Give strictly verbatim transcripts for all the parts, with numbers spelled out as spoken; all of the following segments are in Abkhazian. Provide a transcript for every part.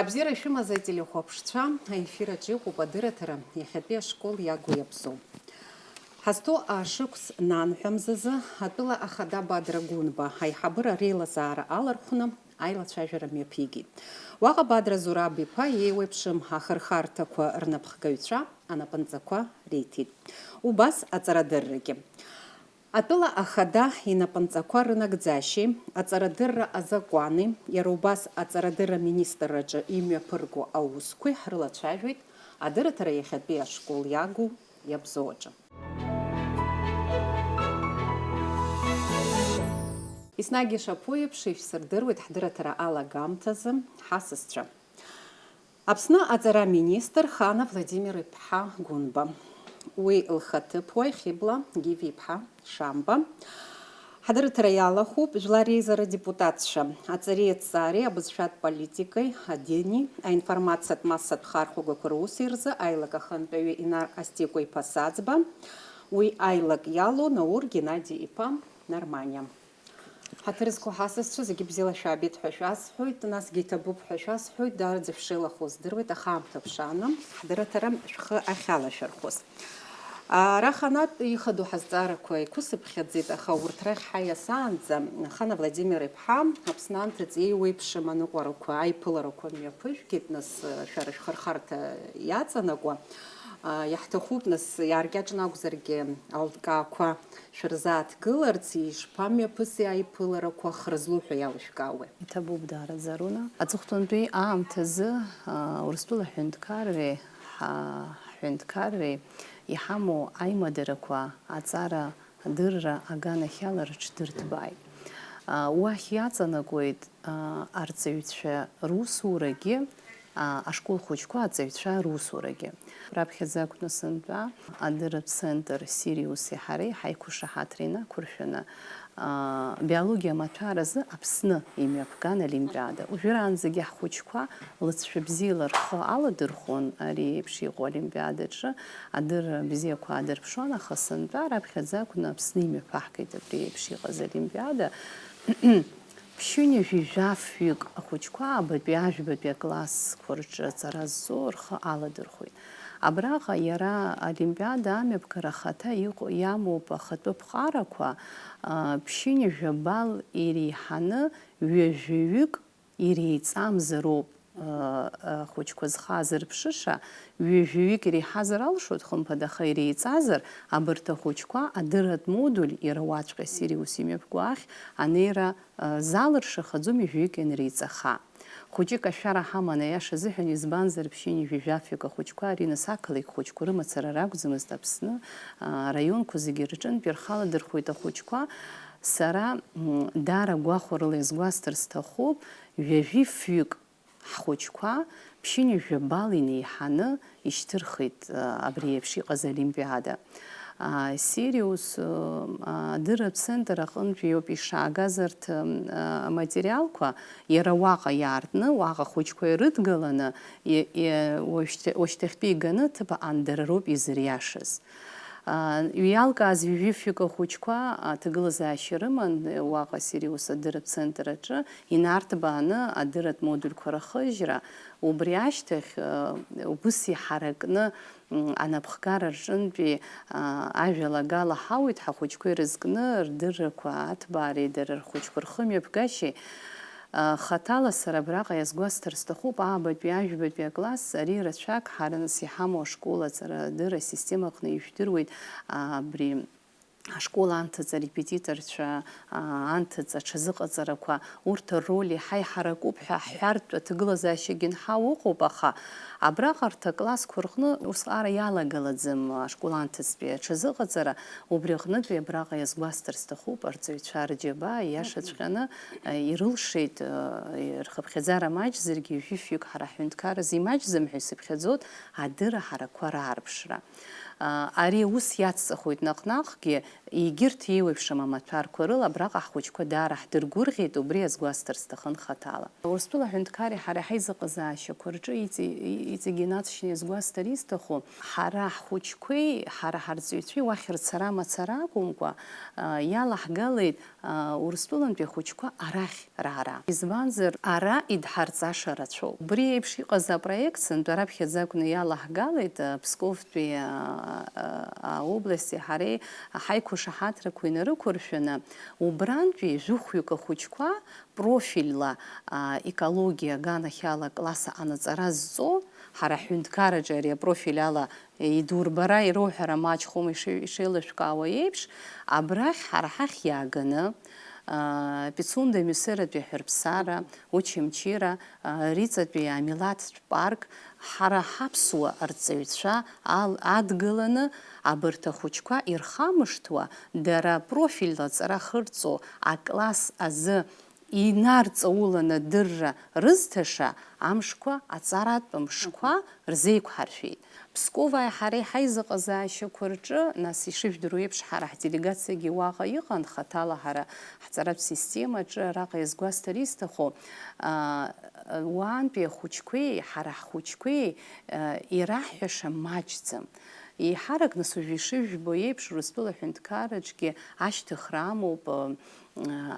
Абзиара шәымаз, ателехәаԥшцәа, аефир аҿы иҟоуп адырраҭара иахьатәи ашкол иагу иабзоу. Ҳазҭоу ашықәс нанҳәа мзазы атәыла ахада Бадра Гәынба аиҳабыра реилазаара алархәны аилацәажәара мҩаԥигеит. Уаҟа Бадра Зураб иԥа иеиуеиԥшым ахырхарҭақәа рнапхгаҩцәа анапынҵақәа риҭеит. Убас аҵарадыррагьы. Атәыла ахада инапынҵақәа рынагӡашьеи аҵарадырра азакәани, иара убас аҵарадырра министрраҿы имҩаԥырго аусқәеи ҳрылацәажәоит адырраҭара иахьатәи ашкол иагу иабзоу аҿы. Еснагь ишаԥу еиԥш, ишәсырдыруеит ҳдырраҭара алагамҭазы, ҳасасцәа. Аԥсны аҵара министр Хана Владимир иԥҳа Гәынба. Уи лхаҭыԥуаҩ Хьыбла Гиви-иԥҳа Шамба. Ҳдырраҭара иалахәуп Жәлар Реизара адепутатцәа, аҵареи аҭҵаареи, абызшәатә политикеи, адини, аинформациатә массатә хархәагақәа русеи рзы аилак ахантәаҩы Инар Астикәа-иԥа Саӡба, уи аилак иалоу Наур Геннади-иԥа Нарманиа. Ҳаҭыр зқәу ҳасасцәа зегьы бзиала шәаабеит ҳәа шәасҳәоит, насгьы иҭабуп ҳәа шәасҳәоит, даараӡа шәшеилахәыз здыруеит, аха аамҭа ԥшааны, ҳдырраҭара шәхы ахьалашәырхәыз. Ара ханатә ихадоу ҳазҵаарақәа иқәысыԥхьаӡеит, аха урҭ рахь ҳаиасаанӡа, Хана Владимир иԥҳа, Аԥсны анҭыҵ еиуеиԥшым аныҟәарақәа, аиԥыларақәа мҩаԥыжәгеит, нас, шәара шәхырхарҭа иаҵанакуа, иаҳҭахуп, нас, иааркьаҿны акәзаргьы, алкаақәа шәырзааҭгыларц, ишԥамҩаԥыси аиԥыларақәа, хра злоу ҳәа иалышәкаауеи? Иҭабуп даараӡа, Аруна. Аҵыхәтәантәи аамҭазы, аа, Урыстәыла ҳҳәынҭқарреи ҳа-, ҳҳәынҭқарреи иҳамоу аимадарақәа аҵара адырра аганахьала рыҽдырҭбааит. Аа, уахь иаҵанакуеит, аа, арҵаҩцәа русурагьы, аа, ашкол хәыҷқәа аҵаҩцәа русурагьы. Раԥхьаӡа акәны сынтәа, адырратә центр Сириуси ҳареи ҳаиқәышаҳаҭра инақәыршәаны, аа, биологиа амаҭәар азы Аԥсны имҩаԥган олимпиада. Уажәраанӡагьы ҳхәыҷқәа лыҵшәа бзиала рхы аладырхәон ари еиԥш иҟоу олимпиадаҿы, адырра бзиақәа аадырԥшуан, аха сынтәа раԥхьаӡа акәны Аԥсны имҩаԥаҳгеит абри еиԥш иҟаз олимпиада. Ԥшьынҩажәи жәафҩык ахәыҷқәа абатәи ажәбатәи аклассқәа рҿы аҵара зҵо рхы аладырхәеит. Абраҟа иара олимпиада амҩаԥгара ахаҭа иҟоу, иамоуп ахатәы ԥҟарақәа, а, ԥшьынҩажәа балл иреиҳаны ҩажәаҩык иреиҵамзароуп, а, ахәыҷқәа зхы аазырԥшыша, ҩажәаҩык иреиҳазар алшоит, хымԥада, аха иреиҵазар, абарҭ ахәыҷқәа адырратә модуль, иара уаҵәҟьа Сириус имҩаԥгоу ахь анеира залыршахаӡом ижәҩык ианреиҵаха. Хәыҷык ашәара ҳаман, аиаша азыҳәан, избанзар, ԥшьынҩажәи жәафҩык ахәыҷқәа ари нас ақалақь хәыҷқәа рымацара ракәӡамызт Аԥсны, аа, араионқәа зегьы рҿынтә ирхаладырхәеит ахәыҷқәа. Сара, м, даара гәахәарыла иазгәасҭар сҭахуп, ҩажәи фҩык ҳхәыҷқәа ԥшьынҩажәа балл инеиҳаны ишьҭырхит, а, абри еиԥш иҟаз олимпиада. А, Сириус, а, адырратә центр аҟынтәи иоуп ишаагаз арҭ, а, аматериалқәа, иара уаҟа иаартны, уаҟа ахәыҷқәа ирыдгаланы, и-, и-, уашьҭа-, уашьҭахьтәи иганы ҭыԥ аҟан дара роуп изыриашаз. А, иалкааз ҩажәи фҩык ахәыҷқәа аҭагылазаашьа рыман, уаҟа Сириус адырратә центр аҿы инарҭбааны адырратә модульқәа рахыжьра, убри ашьҭахь, э, убыс иҳаракны, м, анапхгара рҿынтәи, а, ажәалагала ҳауит, ҳахәыҷқәа ирызкны рдыррақәа аҭбаареи дара рхәыҷқәа рхымҩаԥгашьеи. А, хаҭала сара абраҟа иазгәасҭар сҭахуп, аабатәи, ажәбатәи акласс, ари рацәак ҳара нас иҳамоу ашкол аҵарадырра асистема аҟны ижәдыруеит, а, абри ашкол анҭыҵ арепетиторцәа, аа, анҭыҵ аҽазыҟаҵарақәа, урҭ рроль еиҳа иҳаракуп ҳәа ҳҳәартә аҭагылазаашьагьы нҳау ыҟоуп, аха абраҟа арҭ аклассқәа рҟны усҟара иалагалаӡам ашкол анҭыҵтәи аҽазыҟаҵара, убри аҟнытәи абраҟа иазгәасҭар сҭахуп, арҵаҩцәа рџьабаа иашаҵәҟьаны, э, ирылшеит, э, рхыԥхьаӡара маҷзаргьы, ҩажәи фҩык ҳара ҳҳәынҭқарразы имаҷӡам ҳәа исыԥхьаӡоит адырра ҳарақәа раарԥшра. Ари ус иацҵахоит наҟ-наҟгьы, егьырҭ еиуеиԥшым амаҭәарқәа рыла абраҟа ҳхәыҷқәа даара ҳдыргәырӷьеит, убри азгәасҭар сҭахын хаҭала. Урыстәыла аҳәынҭқарреи ҳареи ҳаизыҟазаашьақәа рҿы иҵегь, иҵегь инаҵшьны иазгәасҭар исҭаху, ҳара ҳхәыҷқәеи ҳара ҳарҵаҩцәеи уахь рцара мацара акәымкәа, иалаҳгалеит Урыстәылантәи ахәыҷқәа арахь раара. Избанзар, ара идҳарҵаша рацәоуп. Убри еиԥш иҟаз апроект сынтәа раԥхьаӡа акәны иалаҳгалеит, Псковтәи аобласти ҳареи ҳаиқәышаҳаҭрақәа инарықәыршәаны, убрантәи жәохәҩык ахәыҷқәа профильла, екологиа аганахьала класс аҟанаҵара зҵо, ҳара ҳҳәынҭқарраҿы ари апрофиль ала идурбара, ироуҳәара маҷхом ишеи-, ишеилышәкаауа еиԥш, абрахь ҳара ҳахь иааганы, Пицунда Миусератәи аҳәырԥсара, Очамчыра, Риҵатәи амилаҭтә парк, ҳара ҳаԥсуа арҵаҩцәа ал-, адгыланы, абарҭ ахәыҷқәа ирхамышҭуа, дара профильла аҵара хырҵо акласс азы инарҵаулан адырра рызҭаша амшқәа, аҵаратә мшқәа рзеиқәҳаршәеит. Псковааи ҳареи ҳаизыҟазаашьақәа рҿы, нас, ишыжәдыруа еиԥш, ҳара ҳделегациагьы уаҟа иҟан, хаҭала ҳара ҳҵаратә системаҿы араҟа иазгәасҭар исҭаху, аа, уаантәи ахәыҷқәеи ҳара ҳхәыҷқәеи, аа, ираҳҳәаша маҷӡам. Еиҳарак, нас, уажә ишыжәбо еиԥш, Урыстәыла аҳәынҭқарраҿгьы ашьҭыхра амоуп, аа,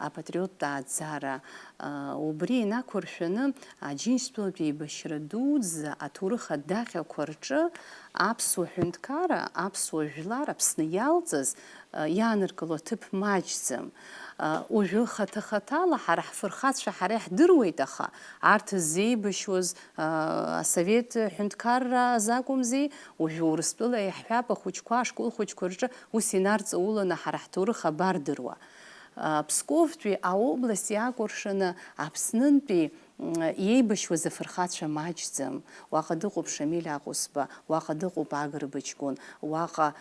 апатриоттә ааӡара, аа, убри инақәыршәаны Аџьынџьтәылатәи еибашьра дуӡӡа аҭоурых адаҟьақәа рҿы аԥсуа ҳәынҭқарра, аԥсуа жәлар Аԥсны иалҵыз, аа, иааныркыло аҭыԥ маҷӡам. Уажәы хаҭа-хаҭала ҳара ҳфырхацәа ҳара иаҳдыруеит, аха арҭ ззеибашьуаз, асовет ҳәынҭқарра азы акәымзи, уажәы Урыстәыла иаҳҳәап, ахәыҷқәа, ашкол хәыҷқәа рҿы ус инарҵауланы ҳара ҳҭоурых абардыруа. Псковтәи аобласт иакәыршаны Аԥснынтәи иеибашьуаз афырхацәа маҷӡам, уаҟа дыҟоуп Шамиль Аҟәысба, уаҟа дыҟоуп Агрба ҷкәын, уаҟа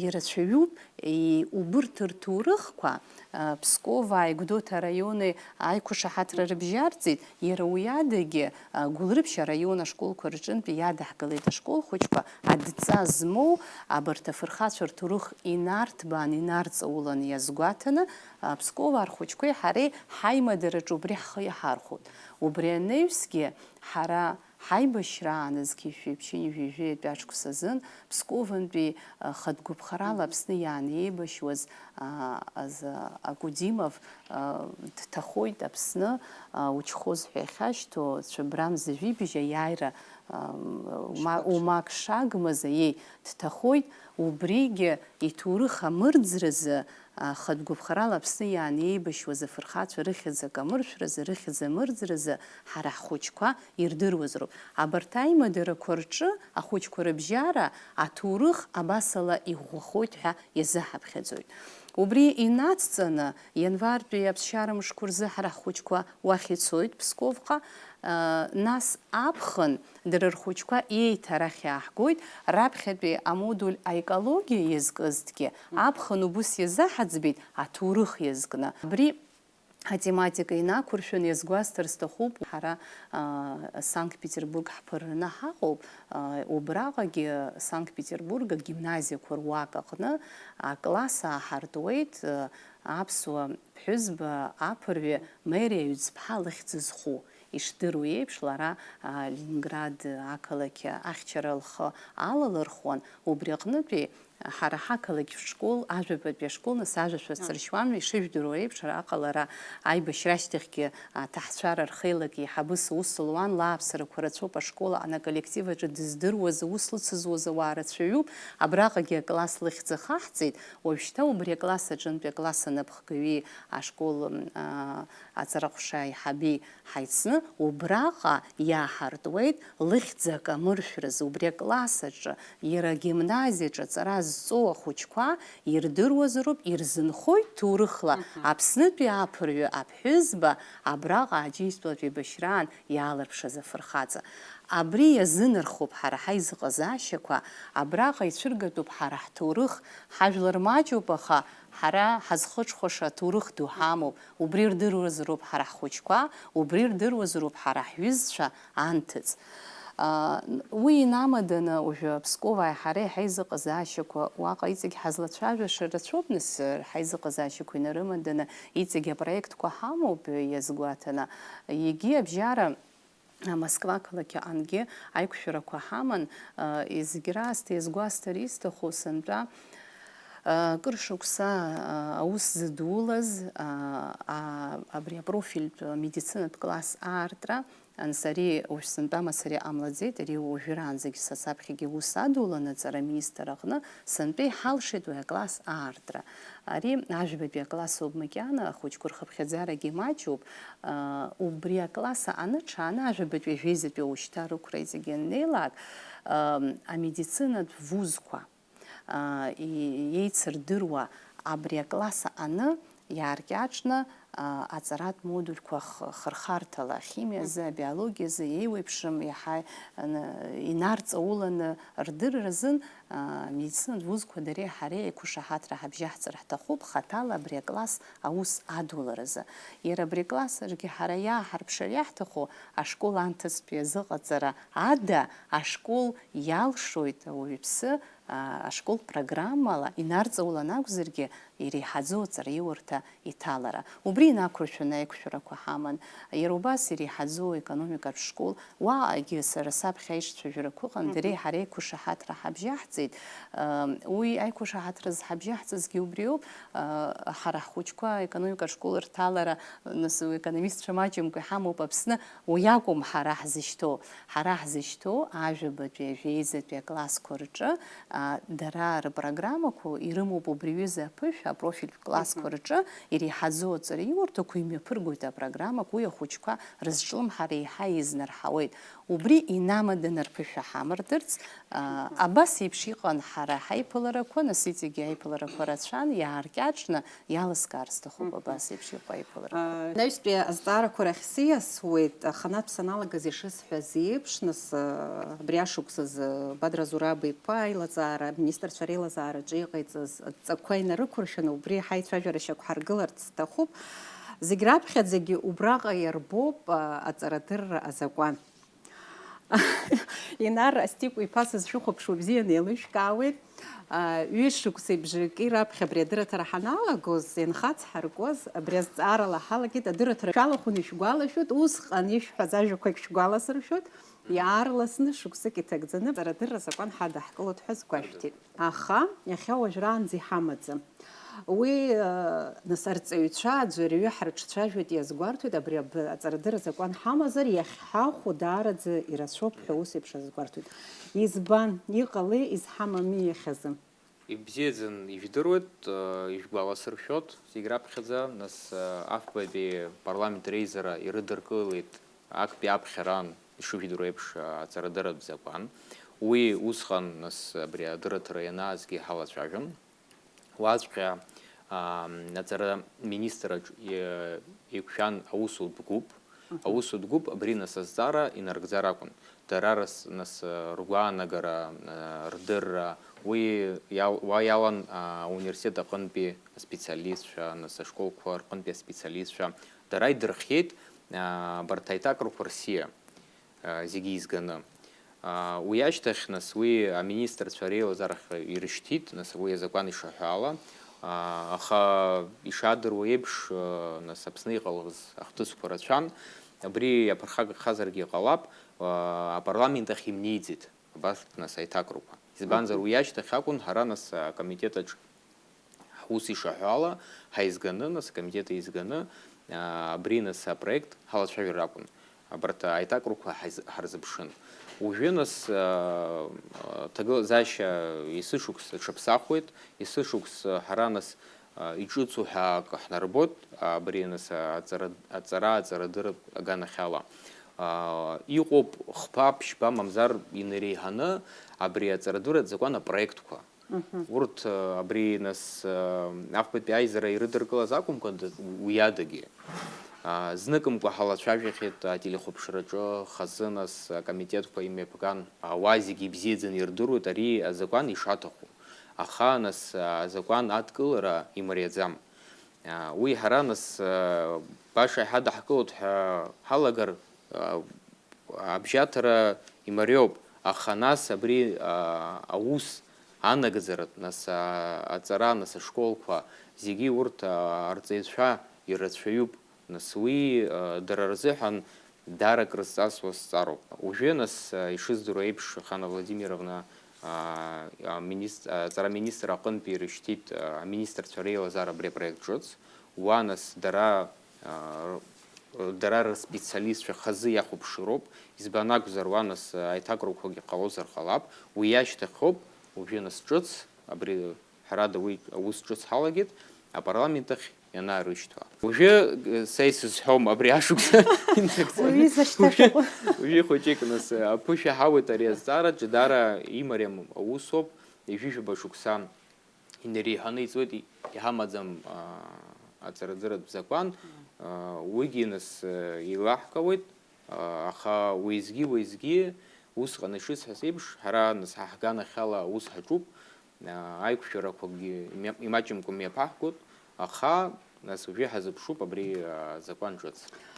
ирацәаҩуп, и-, убырҭ рҭоурыхқәа, а, Псковааи Гәдоуҭа араиони аиқәышаҳаҭра рыбжьарҵеит, иара уи адагьы, а, Гәылрыԥшь араион ашколқәа рҿынтә иадаҳкылеит ашкол хәыҷқәа адҵа змоу абарҭ афырхацәа рҭоурых инарҭбаан, инарҵаулан иазгәаҭаны, а, Псковаа рхәыҷқәеи ҳареи ҳаимадараҿы убри ҳхы иаҳархәоит. Убри анаҩсгьы ҳара ҳаибашьраан зқьи жәшәи ԥшьынҩажәи жәаҩатәи ашықәс азын Псковынтәи, а, хатә гәаԥхарала Аԥсны иаанеибашьуаз, а, азы Акудимов, а, дҭахоит Аԥсны, а, учхоз ҳәа иахьашьҭоу Цәыбрам зыжәибжь аиааира, а, ма-, умак шагмыз, аиеи, дҭахоит, убригьы иҭоурых амырӡразы, Хатә гәаԥхарала Аԥсны иаанеибашьуаз афырхацәа рыхьӡ акамыршәразы, рыхьӡ амырӡразы ҳара ҳхәыҷқәа ирдыруазароуп. Абарҭ аимадарақәа рҿы ахәыҷқәа рыбжьара аҭоурых абасала иӷәӷәахоит ҳәа иазыҳаԥхьаӡоит. Убри инацҵаны, ианвартәи аԥсшьара мышқәа рзы ҳара ҳхәыҷқәа уахь ицоит, Псковҟа, нас аԥхын дара рхәыҷқәа еиҭа арахь иааҳгоит, раԥхьатәи амодуль аекологиа иазкызҭгьы, аԥхын убыс иазаҳаӡбеит аҭоурых иазкны. Абри атематика инақәыршәаны иазгәасҭар сҭахуп, ҳара, аа, Санкт-Петербург ҳԥырраны ҳаҟоуп, аа, убраҟагьы Санкт-Петербург агимназиақәа руак аҟны акласс ааҳартуеит, аа, аԥсуа ԥҳәызба аԥырҩы Мериа Ҩӡԥҳа лыхьӡ зху. Ишдыру еиԥш, лара, а, Ленинград ақалақь ахьчара лхы алалырхуан, убри аҟнытәи ҳара ҳақалақь школ, ажәабатәи ашкол, нас ажәа шәасыршьуам, ишыжәдыруа еиԥш, араҟа лара аибашьра ашьҭахьгьы аҭаҳцәара рхеилак еиҳабыс аус луан, лааԥсарақәа рацәоуп, ашкол аҟны аколлектив аҿы дыздыруаз, аус лыцызуаз ауаа рацәаҩуп, абраҟагьы акласс лыхьӡ ахаҳҵеит, уажәшьҭа убри акласс аҿынтәи акласс анапхгаҩи ашкол, а, аҵараҟәша аиҳаби ҳаицны убраҟа иааҳартуеит лыхьӡ акамыршәразы, убри акласс аҿы, иара агимназиаҿы аҵара зҵоу ахәыҷқәа ирдыруазароуп, ирзынхоит ҭоурыхла Аԥснытәи аԥырҩы аԥҳәызба абраҟа Аџьынџьтәылатә еибашьраан иаалырԥшыз афырхаҵа. Абри иазынархоуп ҳара ҳаизыҟазаашьақәа, абраҟа ицәыргатәуп ҳара ҳҭоурых, ҳажәлар маҷуп, аха ҳара ҳазхыҽхәаша аҭоурых ду ҳамоуп. Убри рдыруазароуп ҳара ҳхәыҷқәа, убри рдыруазароуп ҳара ҳҩызцәа анҭыҵ. Уи инамаданы уажәы Псковааи ҳареи ҳаизыҟазаашьақәа уаҟа иҵегь ҳазлацәажәаша рацәоуп, нас ҳаизыҟазаашьақәа инарымаданы иҵегь апроектқәа ҳамоуп иазгәаҭаны. Егьи абжьара Москва ақалақь аҟынгьы аиқәшәарақәа ҳаман, зегь раасҭа иазгәасҭар исҭаху сынтәа кыр шықәса аус зыдулаз абри апрофильтә медицинатә класс аартра, Ансари уажә сынтәа мацара иҟамлаӡеит, ари уажәраанӡагь са саԥхьагьы ус адулан аҵара аминистр аҟны, сынтәа иҳалшеит уи акласс аартра. Ари ажәабатәи акласс ауп макьана, ахәыҷқәа рхыԥхьаӡарагьы маҷуп, аа, убри акласс аҟны ҽааны ажәабатәи ажәеизатәи уажәшьҭа рықәра иҵегь ианнеилак, аа, амедицинатә вузқәа, аа, и-, еицырдыруа абри акласс аҟны иааркьаҿны, аа, аҵаратә модульқәа х-, хырхарҭала, ахимиазы, абиологиазы еиуеиԥшым иаҳа, н-, инарҵауланы рдырра азын, аа, амедицинатә вузқәа дареи ҳареи аиқәышаҳаҭра ҳабжьаҳҵар ҳҭахуп хаҭала абри акласс аус адуларазы. Иара абри акласс аҿгьы ҳара иааҳарԥшыр иаҳҭаху ашкол анҭыҵтәи азыҟаҵара ада ашкол иалшоит ауаҩԥсы, аа, ашкол программала инарҵаулан акәзаргьы, иреиҳаӡоу аҵараиурҭа иҭалара. Убри инақәыршәаны аиқәшәарақәа ҳаман. Иара убас иреиҳаӡоу аекономикатә школ, уаҟагьы сара саԥхьа аишьцәажәарақәа ыҟан, дареи ҳареи аиқәышаҳаҭра ҳабжьаҳҵеит. Ам, уи аиқәышаҳаҭра зҳабжьаҳҵазгьы убриоуп. А, ҳара ҳхәыҷқәа аекономикатә школ рҭалара, нас, уи аекономистцәа маҷымкәа иҳамоуп Аԥсны, уи акәым ҳара ҳзышьҭоу. Ҳара ҳзышьҭоу ажәабатәи, ажәеизатәи аклассқәа рҿы, а, дара рпрограммақәа ирымоуп убри аҩыза аԥышәа, апрофильтә классқәа рҿы иреиҳаӡоу аҵараиурҭақәа имҩаԥыргоит апрограммақәа, уи ахәыҷқәа рызҿлымҳара еиҳа изнарҳауеит. Убри инамаданы рԥышәа ҳамардырц, а, абас еиԥш иҟан ҳара ҳаиԥыларақәа, нас иҵегьы аиԥыларақәа рацәан, иааркьаҿны, Иалыскаар сҭахуп абас еиԥш иҟоу аиԥыларақәа. Анаҩстәи азҵаарақәа рахь сиасуеит, аханатә саналагаз ишысҳәаз еиԥш, нас, абри ашықәсазы Бадра Зураб-иԥа аилазаара, аминистрцәа реилазаараҿы иҟаиҵаз адҵақәа инарықәыршәаны, убри ҳаицәажәара шьақәҳаргыларц сҭахуп. Зегь раԥхьаӡагьы убраҟа иарбоуп, а, аҵарадырра азакәан. Инар Астикәа-иԥа, сызшәыхәаԥшуа бзианы еилышәкаауеит. Ҩышықәсеи бжаки раԥхьа абри адырраҭара ҳаналагоз, инхацҳаркуаз, абри азҵаарала ҳалагеит, адырраҭара шәалахәын, ишәгәалашәоит, усҟан ишәҳәаз ажәақәагь шәгәаласыршәоит, иаарласны шықәсык иҭагӡаны аҵарадырра азакәан ҳадаҳкылоит ҳәа сгәашәҭеит. Аха иахьа уажәраанӡа иҳамаӡам. Уи, э, нас, арҵаҩцәа аӡәырҩы ҳрыҿцәажәоит, иазгәарҭоит, абри аб-, аҵарадырра азакәан ҳамазар, иахьҳахәо даараӡа ирацәоуп ҳәа ус еиԥш азгәарҭоит. Избан, иҟалеи, изҳамами иахьазы? Ибзиаӡаны ижәдыруеит, э, ижәгәаласыршәоит зегь раԥхьаӡа, нас, э, афбатәи апарламент реизара ирыдыркылеит актәи аԥхьаран, ишыжәдыруа еиԥш, э, аҵарадырратә закәан. Уи усҟан, нас, абри адырраҭара ианаазгьы ҳалацәажәон. Уаҵәҟьа, аа, аҵара министраҿ, е-, еиқәшәан аусутә гәыԥ. Аусутә гәыԥ абри нас азҵаара инаргӡар акәын. Дара рас-, нас, ргәаанагара, рдырра, уи иал-, уа иалан, аа, ауниверситет аҟынтәи аспециалистцәа, нас ашколқәа рҟынтәи аспециалистцәа. Дара идырхиеит, аа, абарҭ аетапқәа рсиа. Зегьы изганы. Уи ашьҭахь, нас, уи аминистрцәа реилазаарахь ирышьҭит, нас, уи азакәан ишаҳәо ала. Аха, ишадыруа еиԥш, нас, Аԥсны иҟалаз ахҭысқәа рацәан. Абри иаԥырхагахазаргьы ҟалап, апарламент ахь имнеиӡеит абарҭ, нас, аиҭакрақәа. Избанзар, уи ашьҭахь акәын ҳара, нас, акомитет аҿы ҳус ишаҳәо ала, ҳаизганы, нас, акомитет еизганы, аа, абри, нас, апроект ҳалацәажәар акәын. Абарҭ аетапқәа ҳаиз-, ҳарзыԥшын. Уажәы, нас, аа, ҭагылазаашьа есышықәс аҽаԥсахуеит, есышықәс ҳара, нас, аа, иҿыцу ҳәа акы ҳнарбоит, абри, нас, аҵара, аҵара, аҵарадырратә аганахьала. Аа, иҟоуп хԥа-ԥшьба, мамзар инареиҳаны абри аҵарадырратә закәан апроектқәа. Урҭ, э, абри, нас, э, афбатәи аизара ирыдыркылаз акәымкәа, д-, уи адагьы, а, зныкымкәа ҳалацәажәахьеит ателехәаԥшраҿы хазы, нас, акомитетқәа имҩаԥган. Ауаа зегьы ибзиаӡаны ирдыруеит ари азакәан ишаҭаху. Аха, нас, азакәан адкылара имариаӡам. А, уи ҳара, нас, а, баша иҳадаҳкылоит ҳәа ҳалагар, а, абжьаҭара Имариоуп, аха нас абри, аа, аус анагӡаратә, нас, аа, аҵара, нас ашколқәа, зегьы урҭ, аа, арҵаҩцәа ирацәаҩуп, нас уи, аа, дара рзыҳәан даара крызҵазкуа зҵаароуп. Уажәы, нас, аа, ишыздыруа еиԥш, Хана Владимировна, аа, аминист-, аҵара министр аҟынтәи ирышьҭит, аа, аминистрцәа реилазаара абри апроект ҿыц, уа, нас, дара, аа, дара рспециалистцәа хазы иахәаԥшыроуп, избан акәзар, уа, нас, аиҭакрақәагьы ҟалозар ҟалап, уи иашьҭахьоуп, уажәы, нас, ҿыц, абри, ҳәарада, уи аус ҿыц ҳалагеит, апарламент ахь ианаарышьҭуа. Уажәы, э, са исызҳәом абри ашықәса. Уаҩы изашьҭашәахо. Уажәы хәыҷык, нас, аԥышәа ҳауеит ари азҵаараҿы, даара имариам аусоуп, ҩажәижәаба шықәса инареиҳаны иҵуеит, иҳамаӡам, аа, аҵараӡыратә закәан, аа, уигьы, нас, еилаҳкаауеит, аа, аха уеизгьы-уеизгьы, усҟан ишысҳәаз еиԥш, ҳара, нас, ҳаҳганахьала аус ҳаҿуп, аа, аиқәшәарақәагьы имҩа-, имаҷымкәа мҩаԥаҳгоит, аха, нас, уажәы ҳазыԥшуп абри, аа, азакәан ҿыц.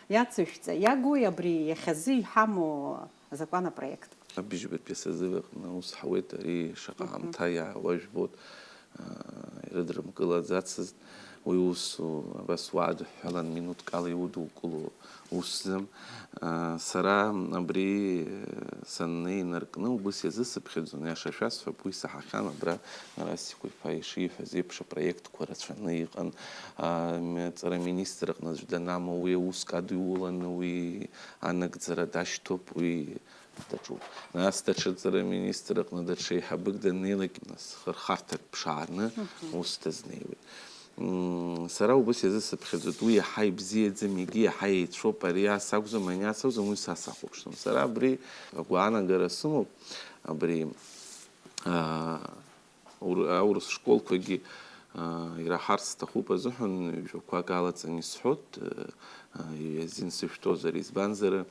Иацышәҵа, иагуи абри иахьазы иҳамоу азакәан апроект? Абыжьбатәи асазив аҟны аус ҳауеит, ари шаҟа Мгм. аамҭа иаауа жәбоит, аа, ирыдрымкылаӡацызт. Уи усу, абас уадҳәалан, минуҭк ала иудукыло усӡам. Аа, сара абри, саннеи инаркны, убыс иазысыԥхьаӡон, иаша шәасҳәап, уи саҳахьан, абра Нарасикәа иԥа ишиҳәаз еиԥш апроектқәа рацәаны иҟан, аа, м-, аҵара аминистр аҟны аӡә данамоу, уи ауск адиуланы, уи анагӡара дашьҭоуп, уи даҿуп. Нас даҽа ҵара министр аҟны даҽа еиҳабык даннеилак, нас хырхарҭак ԥшааны Мгм. ус дазнеиуеит. М, сара убас иазысыԥхьаӡоит, уи иаҳа ибзиаӡам, егьи иаҳа еицәоуп, ари ас акәӡам, ани ас акәӡам, уи са сахәаԥшӡом. Сара абри агәаанагара сымоуп, абри, аа, Аур-, аурыс школқәагьы, аа, ираҳарц сҭахуп азыҳәан, ҩажәақәак алаҵаны исҳәоит, аа, иазин сышәҭозар, избанзар,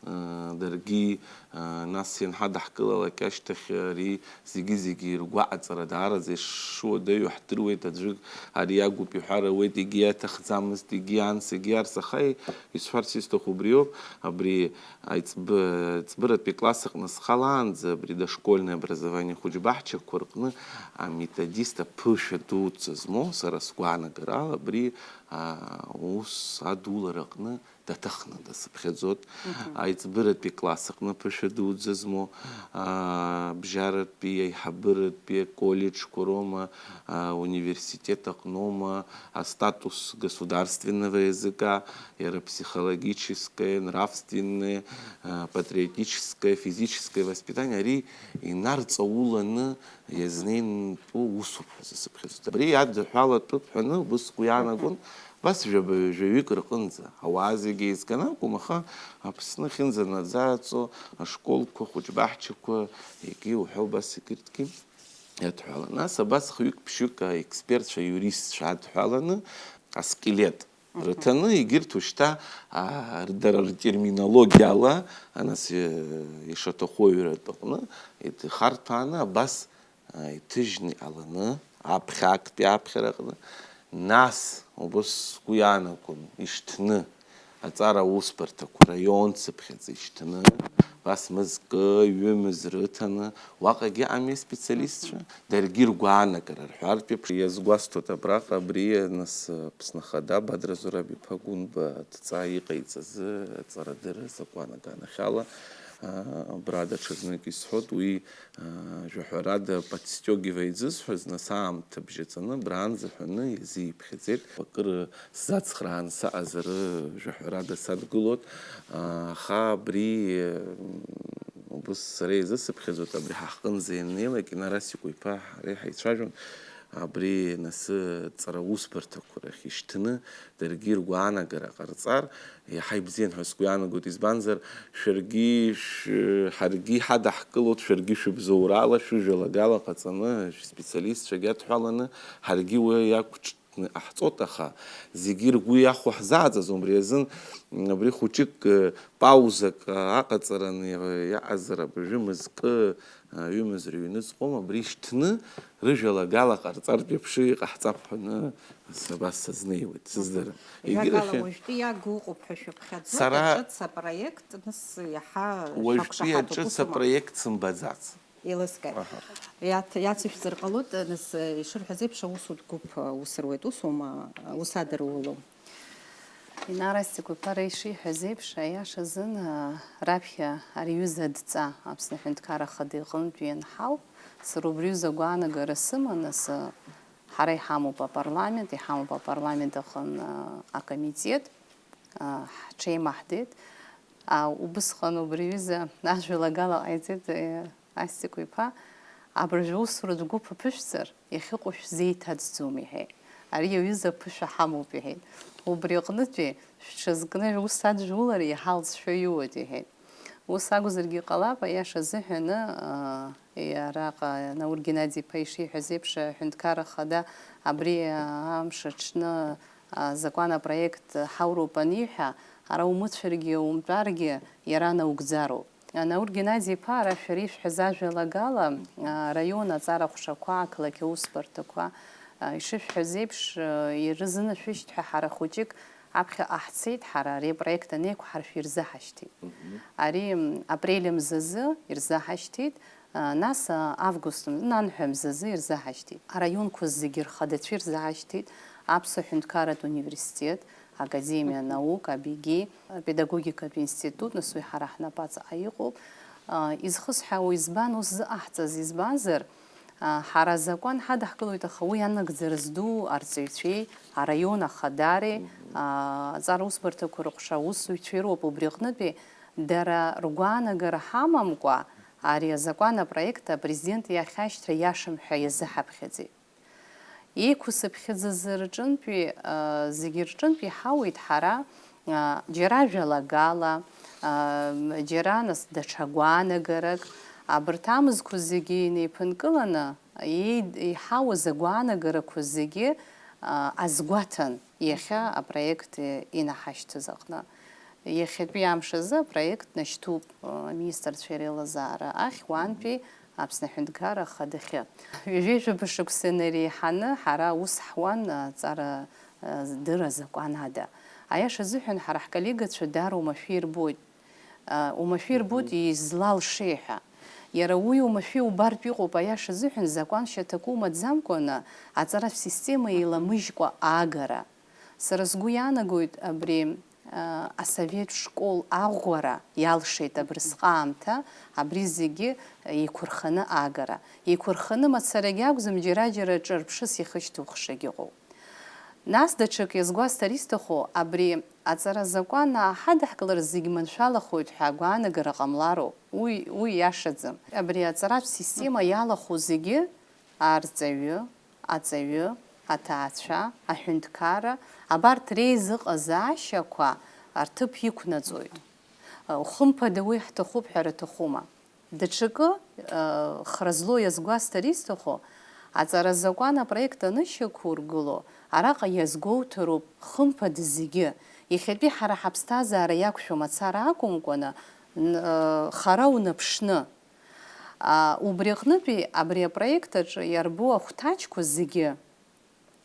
аа, даргьы, аа, нас ианҳадаҳкылалак ашьҭахь, ари зегьы-зегьы иргәаҟаҵара даараӡа ишуадаҩу ҳдыруеит, аӡәык ари акәуп иҳәар ауеит, егьи аҭахӡамызт, егьи анс, егьи арс, аха исҳәарц исҭаху убриоуп, абри Аиҵбы-, ҵбыратәи класс аҟны схалаанӡа абри дошкольное образование ахәыҷбаҳчақәа рҟны аметодист аԥышәа дуӡӡа змоу, сара сгәаанагарала, абри, аа, аус адулара аҟны даҭахны дазыԥхьаӡоит. Мгм. Аиҵбыратәи класс аҟны аԥышәа дуӡӡа змоу, аа, бжьаратәи, аиҳабыратәи аколлеџьқәа роума, ауниверситет аҟноума, астатус государственного языка, иара психологическое, нравственное, а, патриотическое, физическое воспитание, ари инарҵауланы иазнеинтәу усуп ҳәа сазыԥхьаӡоит. Абри иадҳәалатәуп ҳәаны убыс сгәы иаанагон, абас жәаба-, жәаҩык рҟынӡа. Ауаа зегьы еизганы акәым, аха Аԥсны ахьынӡанаӡааҵо ашколқәа, ахәыҷбаҳчақәа, егьи уҳәа убас егьырҭгьы иадҳәалан. Нас абас хҩык-ԥшьҩык аекспертцәа, аиуристцәа адҳәаланы, аскелет Мгм. рыҭаны, егьырҭ ушьҭа, аа, дара ртерминологиала, анас, э, ишаҭаху аҩратә аҟны, иҭ-, ихарҭәааны абас, аа, иҭыжьны иҟаланы, аԥхьа актәи аԥхьараҟны, нас, убыс сгәы иаанагон, ишҭны, аҵара аусбарҭақәа раион цыԥхьаӡа ишьҭны, абас мызкы, ҩымыз рыҭаны, уаҟагьы ами аспециалистцәа, Мгм. даргьы ргәаанагара рҳәартә еиԥш. Иазгәасҭоит абраҟа абри, нас, Аԥсны Ахада Бадра Зураб-иԥа Гәынба адҵа иҟаиҵазы аҵарадырра азакәан аганахьала, а, абра даҽазнык исҳәоит, уи, а, жәаҳәарада Подстёгивает зысҳәаз, нас аамҭа бжьаҵаны, абраанӡа ҳәаны иазиԥхьаӡеит. Акыр сзацхраан саҟазар, жәаҳәарада садгылоит, а, аха абри, м, убыс сара изысыԥхьаӡоит, абри ҳахҟынӡа ианнеилак, Инар Асикәа-иԥа ҳареи ҳаицәажәон, абри насы ҵара усбарҭақәа рахь ишьҭны, даргьы ргәаанагара ҟарҵар, иаҳа ибзиан ҳәа сгәы иаанагоит, избанзар, шәаргьы, шә-, ҳаргьы иҳадаҳкылоит, шәаргьы шәыбзоурала, шәыжәалагала ҟаҵаны, шәспециалистцәагьы адҳәаланы, ҳаргьы уи иақәҿ-, Иҟаҳҵоит, аха зегьы ргәы иахәо ҳзааӡаӡом. Убри азын, м, абри хәыҷык, э, паузак, а, аҟаҵараны иаҟазар, абыржәы мызкы, а, ҩымыз рыҩныҵҟом, абри шьҭны рыжәалагала ҟарҵартә иаԥшы иҟаҳҵап ҳәаны с-, абас сазнеиуеит, сыздырам. Егьырахь, уажәтәи иагу ыҟоуп ҳәа шәыԥхьаӡоит, сара аҿыц апроект, нас, иаҳа уажәтәи шәақәшаҳаҭуп, аҿыц усума? Апроект сымбаӡац. Еилыскааит. Аҳа. Иаҭ-, иацышәҵар ҟалоит, нас, ишырҳәаз еиԥш, аусутә гәыԥ, ус руеит, усума, ус адыруало? Инара Стекәаԥара ишиҳәаз еиԥш, аиаша азын, раԥхьа ари аҩыза адҵа Аԥсны Аҳәынҭқарра Ахада иҟынтә ианҳау, сара убри аҩыза агәаанагара сыман, нас, ҳара иҳамоуп апарламент, иҳамоуп апарламент аҟын, акомитет, ҳҽеимаҳдеит. Убысҟан убри аҩыза ажәалагала ҟаиҵеит, Астикәа иԥа, абыржәы аусуратә гәыԥ аԥышәҵар, иахьыҟоу шәзеиҭаӡӡом, иҳәеит. Ари аҩыза аԥышәа ҳамоуп, иҳәеит. Убри аҟнытәи шәҽазкны шәус адыжәулар иаҳа алҵшәа иоуеит, иҳәеит. Ус акәзаргьы ҟалап, аиаша азыҳәаны, аа, араҟа Наур Геннади-иԥа ишиҳәаз еиԥш, аҳәынҭқарра ахада абри, аа, амш аҽны, аа, азакәан апроект ҳауроуп аниҳәа, ара умыцәаргьы, умтәаргьы, иара наугӡароуп. Наур Геннади-иԥа, ара шәара ишәҳәаз ажәалагала, араион аҵара ҟәшақәа, ақалақь аусбарҭақәа, ишышәҳәаз еиԥш, ирзынашәышьҭ ҳәа ҳара хәыҷык аԥхьаҟа ҳцеит, ҳара ари апроект анеиқәҳаршә ирзыҳашьҭит. Мгм. Ари, м, апрель мзазы ирзыҳашьҭит, а, нас, а, август мза, нанҳәа мзазы ирзыҳашьҭит. Араионқәа зегьы рхадацәа ирзыҳашьҭит, Аԥсуа ҳәынҭқарратә университет, Академиа наук, АБИГИ, апедагогикатә институт, нас уи ҳара ҳнапаҵаҟа иҟоуп. А, изхысҳәаауа избан ус зыҟаҳҵаз? Избанзар, а, ҳара азакәан ҳадаҳкылоит, аха уи анагӡара зду арҵаҩцәеи, араион ахадареи, а, аҵара усбарҭақәа рыҟәша аусзуҩцәеи роуп. Убри аҟнытәи дара ргәаанагара ҳамамкәа, ари азакәан апроект апрезидент иахь ашьҭра иашам ҳәа иазыҳаԥхьаӡеит. Еиқәсыԥхьаӡаз рҿынтәи, а, зегьы рҿынтә иҳауеит ҳара, а, џьара жәалагала, а, џьара нас даҽа гәаанагарак, абарҭ амзқәа зегьы инеиԥынкыланы, еид-, иҳауаз агәаанагарақәа зегьы, а, азгәаҭан иахьа апроект инаҳашьҭыз аҟны. Иахьатәи амш азы апроект нашьҭуп, э, аминистрцәа реилазаара ахь, уантәи Аԥсны Аҳәынҭқарра Ахадахьы. Ҩажәеи жәаба шықәса инареиҳаны ҳара аус ҳуан, э, аҵара, э, дырра азакәан ада. Аиаша азыҳәан, ҳара ҳколлегацәа даара оумашәа ирбоит. Э, оумашәа ирбоит, мгм, излалшеи ҳәа. Иара уи оумашәа иубартә иҟоуп, аиаша азыҳәан, закәан шьаҭак умаӡамкәаны, аҵаратә система еиламыжькәа аагара. Сара сгәы иаанагоит абри, а, асовет школ аӷәӷәара иалшеит абырсҟы аамҭа, абри зегьы еиқәырханы агара. Еиқәырханы мацарагьы акәӡам, џьара-џьара ҿырԥшыс ихышьҭухшагь ыҟоуп. Нас даҽак иазгәасҭар исҭаху, абри аҵара азакәан ааҳадаҳкылар зегь маншәалахоит ҳәа агәаанагара ҟамлароуп. Уи, уи иашаӡам. Абри аҵаратә система иалахәу зегьы, арҵаҩы, аҵаҩы, аҭаацәа, аҳәынҭқарра, абарҭ реизыҟазаашьақәа рҭыԥ иқәнаҵоит. Хымԥада уи ҳҭахуп ҳәа рҭахума? Даҽакы, хра злоу иазгәасҭар исҭаху, аҵара азакәан апроект анышьақәургыло, араҟа иазгәоуҭароуп, хымԥада зегьы, иахьатәи ҳара ҳаԥсҭазаара иақәшәо мацара акәымкәаны, н-, хара унаԥшны, А, убри аҟнытәи абри апроект аҿы иарбоу ахәҭаҷқәа зегьы,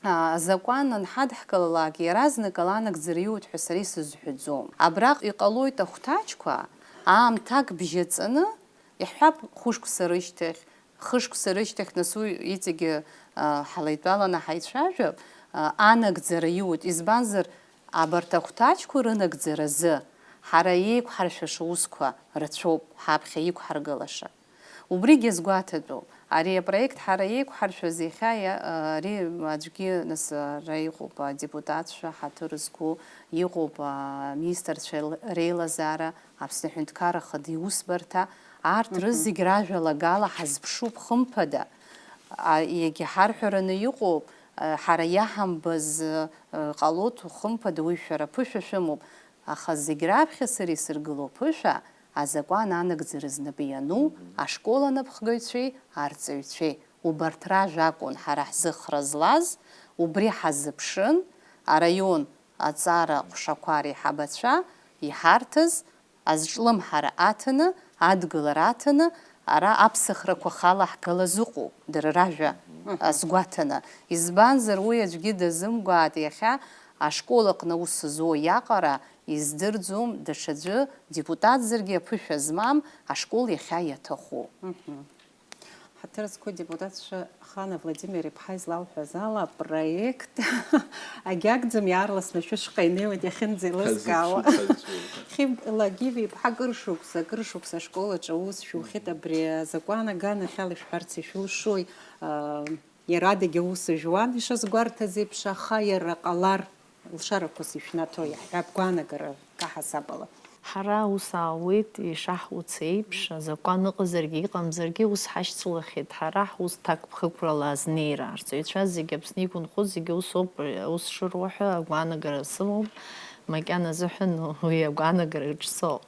а, азакәан анҳадҳкылалак, иаразнак ала анагӡара иоуеит ҳәа сара исызҳәаӡом. Абраҟ иҟалоит ахәҭаҷқәа аамҭак бжьаҵаны, иаҳҳәап, хәышықәса рышьҭахь, хышықәса рышьҭахь, нас уи иҵегьы, а, ҳалеидтәаланы ҳаицәажәап, а, анагӡара иоуеит. Избанзар, абарҭ ахәҭаҷқәа рынагӡаразы ҳара иеиқәҳаршәаша усқәа рацәоуп ҳаԥхьа иқәҳаргылаша. Убригьы азгәаҭатәуп. Ари апроект ҳара иеиқәҳаршәаз иахьа иа-, ари аӡәгьы нас ара иҟоуп, адепутатцәа ҳаҭыр зқәу, иҟоуп, аминистрцәа реилазаара, Аԥсны Аҳәынҭқарра Ахада иусбарҭа, арҭ, мгм, рызегь ражәалагала ҳазԥшуп, хымԥада. А, иагьа ҳарҳәараны иҟоуп, а, ҳара иаҳамбаз, а, ҟалоит, хымԥада, уи шәара ԥышәа шәымоуп. Аха зегь раԥхьа сара исыргыло аԥышәа, азакәан анагӡара знапы иану, мгм, ашкол анапхгаҩцәеи арҵаҩцәеи, убарҭ ражәа акәын ҳара ҳзы хра злаз, Убри ҳазыԥшын, араион аҵара ҟәшақәа реиҳабацәа иҳарҭаз азҿлымҳара аҭаны, адгылара аҭаны, ара аԥсахрақәа халаҳгалаз ыҟоуп, дара ражәа азгәаҭаны. Избанзар, уи аӡәгьы дазымгәааит иахьа ашкол аҟны аус зуа иаҟара издырӡом, даҽаӡәы депутатзаргьы аԥышәа змам ашкол иахьа иаҭаху. Ҳаҭыр зқәу адепутатцәа Хана Владимир-иԥҳа излалҳәаз ала, апроект агьагӡам, иаарласны шәышҟа инеиуеит иахьынӡеилыскаауа. Хьыбла Гиви-иԥҳа акыр шықәса, акыр шықәса ашкол аҿы аус шәухьеит, абри азакәан аганахьала ишәҳәарц ишәылшои? Иара адагьы аус жәуан, ишазгәарҭаз еиԥш, аха иара ҟалар, лшарақәас ишәнаҭо иаҳҳәап, гәаанагара каҳасаб ала. Ҳара аус аауеит, ишаҳуц еиԥш, азакәан ыҟазаргьы иҟамзаргьы ус ҳашьцылахьеит. Ҳара ҳус ҭакԥхықәрала азнеира, арҵаҩцәа зегьы, Аԥсны иқәынхоз зегьы усоуп, ус шыруа ҳәа агәаанагара сымоуп, макьана азыҳәан уи агәаанагара ҿцоуп.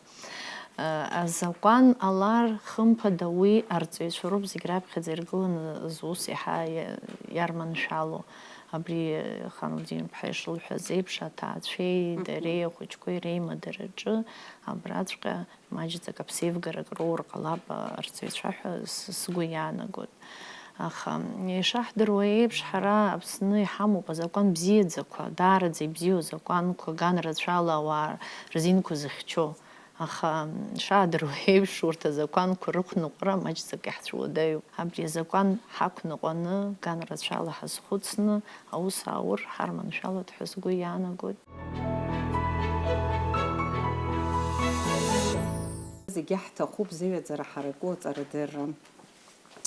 Азакәан алар, хымԥада, уи арҵаҩцәа роуп зегь раԥхьаӡа иргыланы зус иаҳа иа-, иарманшәало. Абри Хан Владимир-иԥҳа ишылҳәаз еиԥш, аҭаацәеи дареи ахәыҷқәеи реимадараҿы абраҵәҟьа маҷӡак аԥсеивгарак роур ҟалап арҵаҩцәа ҳәа с-, сгәы иаанагоит. Аха, ишаҳдыруа еиԥш, ҳара Аԥсны иҳамоуп азакәан бзиаӡақәа, даараӡа ибзиоу азакәанқәа, ган рацәала ауаа рзинқәа зыхьчо. Аха, ишаадыруа еиԥш, урҭ азакәанқәа рықәныҟәара маҷӡак иаҳцәуадаҩуп. Абри азакәан ҳақәныҟәаны, ган рацәала ҳазхәыцны, аус ааур ҳарманшәалоит ҳәа сгәы иаанагоит. Зегьы ҳҭахуп зыҩаӡара ҳараку аҵарадырра.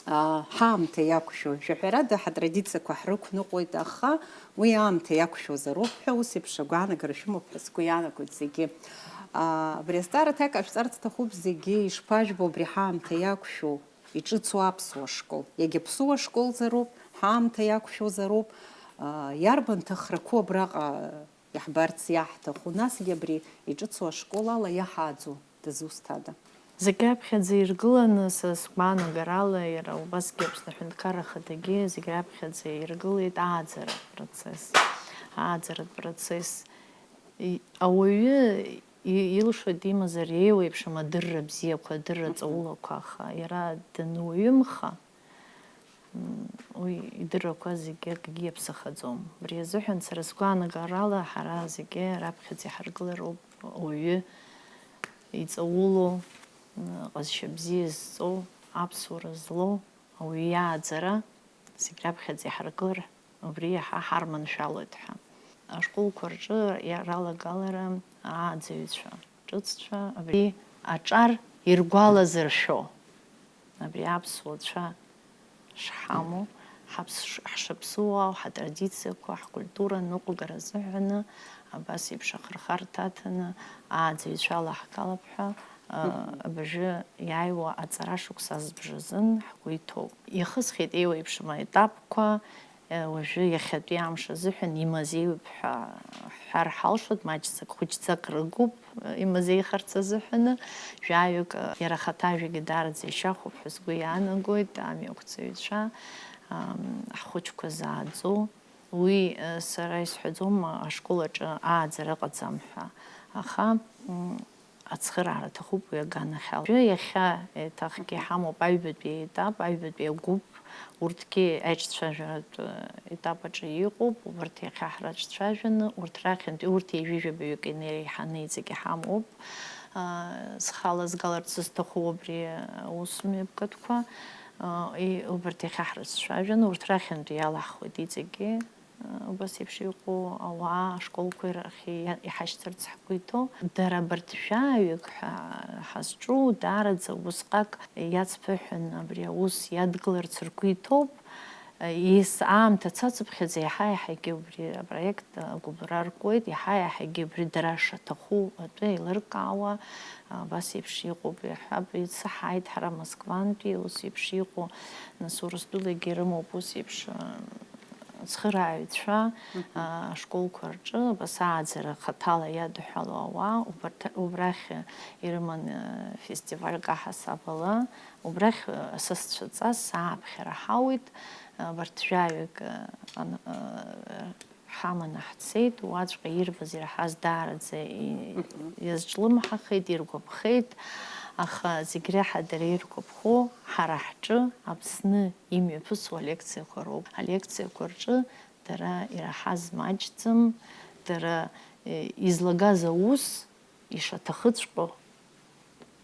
Аа, ҳаамҭа иақәшәо, жәаҳәарада, ҳатрадициақәа ҳрықәныҟәоит, аха уи аамҭа иақәшәозароуп ҳәа ус еиԥш агәаанагара шәымоуп ҳәа сгәы иаанагоит зегьы. Аа, абри азҵаара аҭак ҟашәҵарц сҭахуп зегьы, ишԥажәбо абри ҳаамҭа иақәшәоу, иҿыцу аԥсуа школ? Иагьа ԥсуа школзароуп, ҳаамҭа иақәшәозароуп. Аа, иарбан ҭахрақәоу абраҟа иаҳбарц иаҳҭаху, насгьы абри иҿыцу ашкол ала иаҳааӡо дызусҭада? Зегь раԥхьаӡа иргыланы, са сгәаанагарала, иара убасгьы Аԥсны Аҳәынҭқарра Ахадагьы зегь раԥхьаӡа иргылеит ааӡаратә процесс. Ааӡаратә процесс. И-, ауаҩы и-, илшоит имазар еиуеиԥшым адырра бзиақәа, адырра ҵаулақәа, аха иара дануаҩымха, М, уи идыррақәа зегьы акгьы иаԥсахаӡом. Убри азыҳәан сара сгәаанагарала ҳара зегьы раԥхьаӡа иҳаргылароуп ауаҩы иҵаулоу, м, ҟазшьа бзиа зҵоу, аԥсуара злоу ауаҩы иааӡара зегь раԥхьаӡа иҳаргылар, убри иаҳа ҳарманшәалоит ҳәа. Ашколқәа рҿы иаралагалара ааӡаҩцәа, ҿыццәа абри аҿар иргәалазыршәо. Абри аԥсуа цәа шҳамоу, ҳаԥс-, ҳшаԥсыуаау, ҳатрадициақәа, ҳкультура ныҟәгара азыҳәаны, абас еиԥш ахырхарҭа аҭаны, ааӡаҩцәа алаҳгалап ҳәа, а, абыржәы иааиуа аҵара шықәса азбжазын ҳгәы иҭоуп. Ихысхьеит еиуеиԥшым аетапқәа, Уажәы иахьатәи амш азыҳәан имазеиуп ҳәа ҳҳәар ҳалшоит, маҷӡак, хәыҷӡак рыгуп имазеихарц азыҳәаны, жәаҩык, иара ахаҭа ажәагьы даараӡа ишьахәуп ҳәа сгәы иаанагоит, амҩақәҵаҩцәа, ам, ҳхәыҷқәа зааӡо. Уи, сара исҳәаӡом ашкол аҿы ааӡара ыҟаӡам ҳәа, аха, м, Ацхыраара аҭахуп уи аганахьала. Уажәы иахьа еиҭахгьы иҳамоуп аҩбатәи аетап, аҩбатәи агәыԥ, урҭгьы аиҿцәажәаратә етап аҿы иҟоуп, убарҭ иахьа ҳрацәцәажәаны, урҭ рахьынтәи урҭ ҩажәи жәабаҩык инеиҳаны иҵегь иҳамоуп. Аа, схала згаларц сызҭаху убри аус мҩаԥгатәқәа, аа, и-, убарҭ иахьа ҳрацәцәажәаны, урҭ рахьынтәи иалаҳхуеит иҵегьы. Убас еиԥш иҟоу ауаа ашколқәа рахь иа-, иҳашьҭырц ҳгәы иҭоу, дара абарҭ жәаҩык ҳәа ҳазҿу даараӡа усҟак иацԥыҳәаны абри аус иадгыларц ргәы иҭоуп. Ес-, аамҭа цацыԥхьаӡа иаҳа-иаҳагьы убри апроект агәыбылра ркуеит, иаҳа-иаҳагьы убри дара шаҭаху атәы еилыркаауа, абас еиԥш иҟоуп, иаҳҳәап, ицаҳааит ҳара Москвантәи, ус еиԥш иҟоу, нас, Урыстәылагьы ирымоуп ус еиԥш, Ацхырааҩцәа, аа, ашколқәа рҿы абас ааӡара хаҭала иадҳәалоу ауаа, убарҭ, убрахь ирыман, аа, фестивальк аҳасаб ала, убрахь, аа, сасцәаҵас ааԥхьара ҳауит, абарҭ жәаҩык, аа, ан-, аа, ҳаманы ҳцеит, уаҵәҟьа ирбаз ираҳаз даараӡа и-, Мгм. иазҿлымҳахеит, иргәаԥхеит, аха зегь реиҳа дара иргәаԥхо ҳара ҳҿы Аԥсны имҩаԥысуа алекциақәа роуп. Алекциақәа рҿы дара ираҳаз маҷӡам, дара, е, излагаз аус ишаҭахыҵәҟьо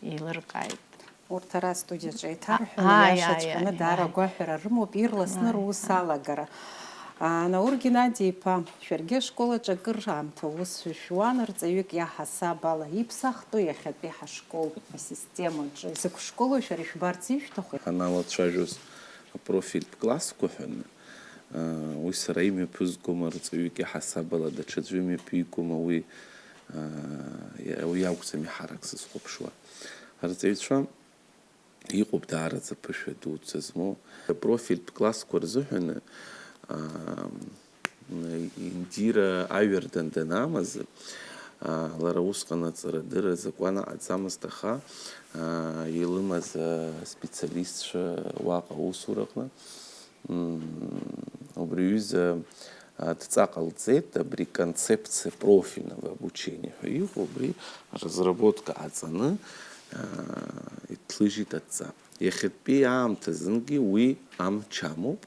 еилыркааит. Урҭ ара астудиаҿы еиҭарҳәаны, ааи, иашаҵәҟьаны, ааи, даара ааи. Агәаҳәара рымоуп, ирласны Ааи, рус ааи. Алагара. А, Наур Геннади-иԥа, шәаргьы ашкол аҿы акыр аамҭа аус шәуан, рҵаҩык иаҳасаб ала иԥсахтәу иахьатәи ҳашкол асистемаҿы. Изакә школу шәара ишәбарц ишәҭаху? Ҳаналацәажәоз апрофильтә классқәа ҳәаны, а, уи сара имҩаԥызгома, рҵаҩык иаҳасаб ала даҽаӡәы имҩаԥигома, уи, а, уи акәӡами ҳарак сызхәаԥшуа. Арҵаҩцәа Иҟоуп даараӡа ԥышәа дуӡӡа змоу. Апрофильтә классқәа рзыҳәаны, аа, Индира аҩардан данамаз, аа, лара усҟан аҵарадырра азакәан аҟаӡамызт, аха, аа, илымаз аспециалистцәа уаҟа аусураҟны, м, убри аҩыза адҵа ҟалҵеит, абри концепция профильного обучения ҳәа иҟоу, абри разработка ҟаҵаны, аа, иҭлыжьит адҵа. Иахьатәи аамҭазынгьы уи амч амоуп,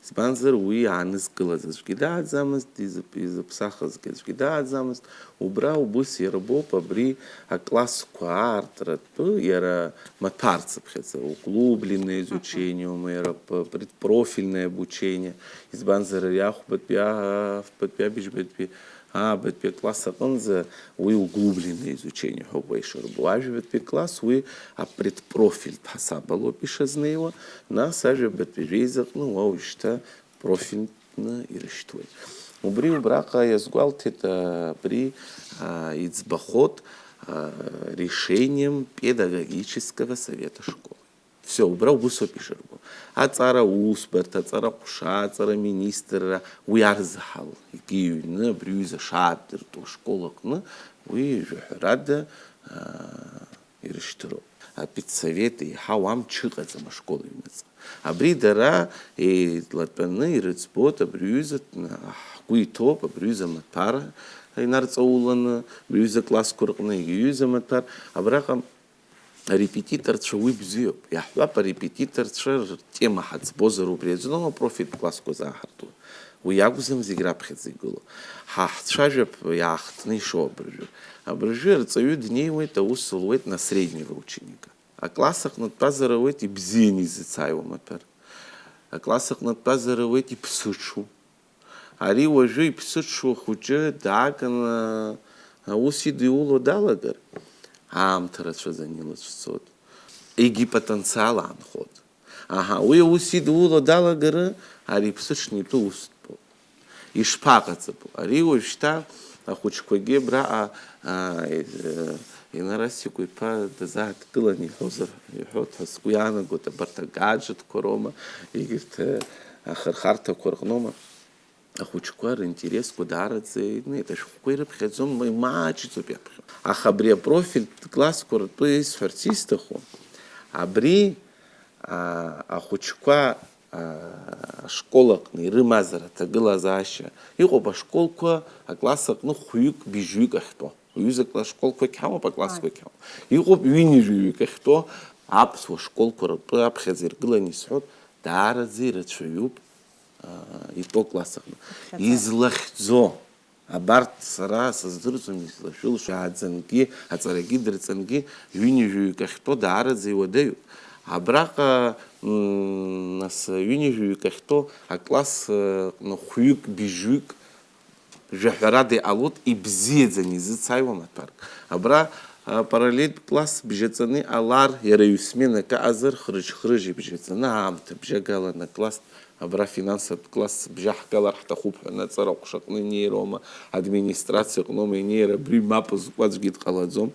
избанзар, уи иаанызкылаз аӡәгьы дааӡамызт, изыԥ-, изыԥсахызгьы аӡәгьы дааӡамызт. Убра убыс иарбоуп абри аклассқәа аартратәы, иара маҭәарцыԥхьаӡа, углубленное изучениеума, иара п-, предпрофильное обучение, избанзар, ари ахәбатәи, аа, фбатәи, абыжьбатәи, аабатәи акласс аҟынӡа уи углубленное изучение ҳәоуп уа ишырбо. Ажәабатәи акласс уи апредпрофильтә ҳасаб алоуп ишазнеиуа, нас ажәабатәи жәеизаҟны уа уажәшьҭа профильтәны ирышьҭуеит. Убри убраҟа иазгәалҭеит, а, абри, а, иӡбахот, а, решением педагогического совета школы. Все, убра убыс ауп ишырбо. Аҵара усбарҭа, аҵара ҟәша, аҵара министрра, уи арзаҳал егьи иҩны, абри аҩыза шаадыртуа ашкол аҟны, уи жәаҳәарада, аа, ирышьҭыроуп. Апедсовет еиҳау амч ыҟаӡам ашкол аҩныҵҟа. Абри дара еилатәаны ирыӡбоит, абри аҩыза ҳгәы иҭоуп, абри аҩыза амаҭәар инарҵауланы, абри аҩыза аклассқәа рҟны егьи аҩыза амаҭәар, абраҟа Арепетиторцәа уи бзиоуп. Иаҳҳәап, арепетиторцәа ртема ҳаӡбозар, убри азыноума профильтә классқәа зааҳарту? Уи акәӡам зегь раԥхьаӡа игылоу. Ҳа ҳцәажәап иаахтны ишоу абыржәы. Абыржәы арҵаҩы днеиуеит, аус луеит на среднего ученика. Акласс аҟны дтәазар ауеит ибзианы изыцааиуа амаҭәар. Акласс аҟны дтәазар ауеит иԥсыҽу. Ари уажәы иԥсыҽу ахәыҷы дааганы аус идиуло далагар, аамҭа рацәаӡаны илацәцоит, егьи потенциал аанхоит. Аҳа, уи аус идиуло далагары ари иԥсыҽны итәы ус дтәоуп. Ишԥаҟаҵатәу? Ари уажәшьҭа ахәыҷқәагьы абраҟа, аа, е-, Инарасикәа иԥа дазааҭгылан иҳәозар, иҳәоит ҳәа сгәы иаанагоит, абарҭ агаџетқәа роума, егьырҭ, э, ахырхарҭақәа рҟноума. Ахәыҷқәа ринтересқәа даараӡа инеит, ашәҟәқәа ирыԥхьаӡом, ма-, имаҷӡоуп иаԥхьо. Аха абри апрофильтә классқәа ртәы исҳәарц исҭаху, абри, а, ахәыҷқәа, а, ашкол аҟны ирымазар аҭагылазаашьа, иҟоуп ашколқәа акласс аҟны хәҩык, быжьҩык ахьтәоу. Ҩызак ашколқәагь ҳамоуп, аклассқәагь ҳамоуп. Иҟоуп ҩынҩажәаҩык ахьтәоу аԥсуа школқәа ртәы аԥхьаӡа иргыланы исҳәоит, даараӡа ирацәаҩуп, аа, итәоу класс аҟны. Излахьӡо, абарҭ сара сыздырӡом, излашәылшо, иааӡангьы, аҵарагьы дырҵангьы, ҩынҩажәаҩык ахьтәоу даараӡа иуадаҩуп. Абраҟа, м, нас, ҩынҩажәаҩык ахьтәоу акласс, э, ҟны хәҩык, быжьҩык, жәаҳәарада иҟалоит ибзиаӡаны изыцааиуа маҭәарк. Абра, а, параллельтә класс бжьаҵаны иҟалар, иара ҩ-сменак аҟазар, хрыжь-хрыжь ибжьаҵаны аамҭа бжьагаланы акласс, абра финансовтә класс бжьаҳгалар ҳҭахуп ҳәа, аҵара аҟәшаҟны инеироума, администрациа аҟноума инеира, абри мап зкуа аӡәгьы дҟалаӡом.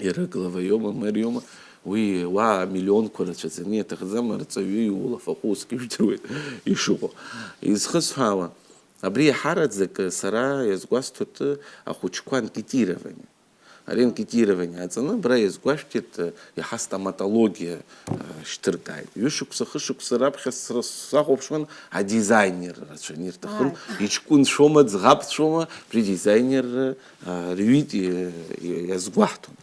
Иара главаиоума, мэриоума, Уи уа амиллионқәа рацәаӡаны иаҭахӡам, арҵаҩы иулафахәы усгьы жәдыруеит ишыҟоу. Изхысҳәаауа, абри иаҳараӡак сара иазгәасҭоит ахәыҷқәа анкетирование. Ари анкетирование аҵаны абра иазгәашәҭеит, иаҳа стоматологиа, а, шьҭыркааит. Ҩышықәса, хышықәса раԥхьа сра сахәаԥшуан, адизайнер рацәаны ирҭахын. Ааи. Иҷкәынцәоума, ӡӷабцәоума, абри дизайнерра, а, рҩит, и-, и-, иазгәаҳҭон.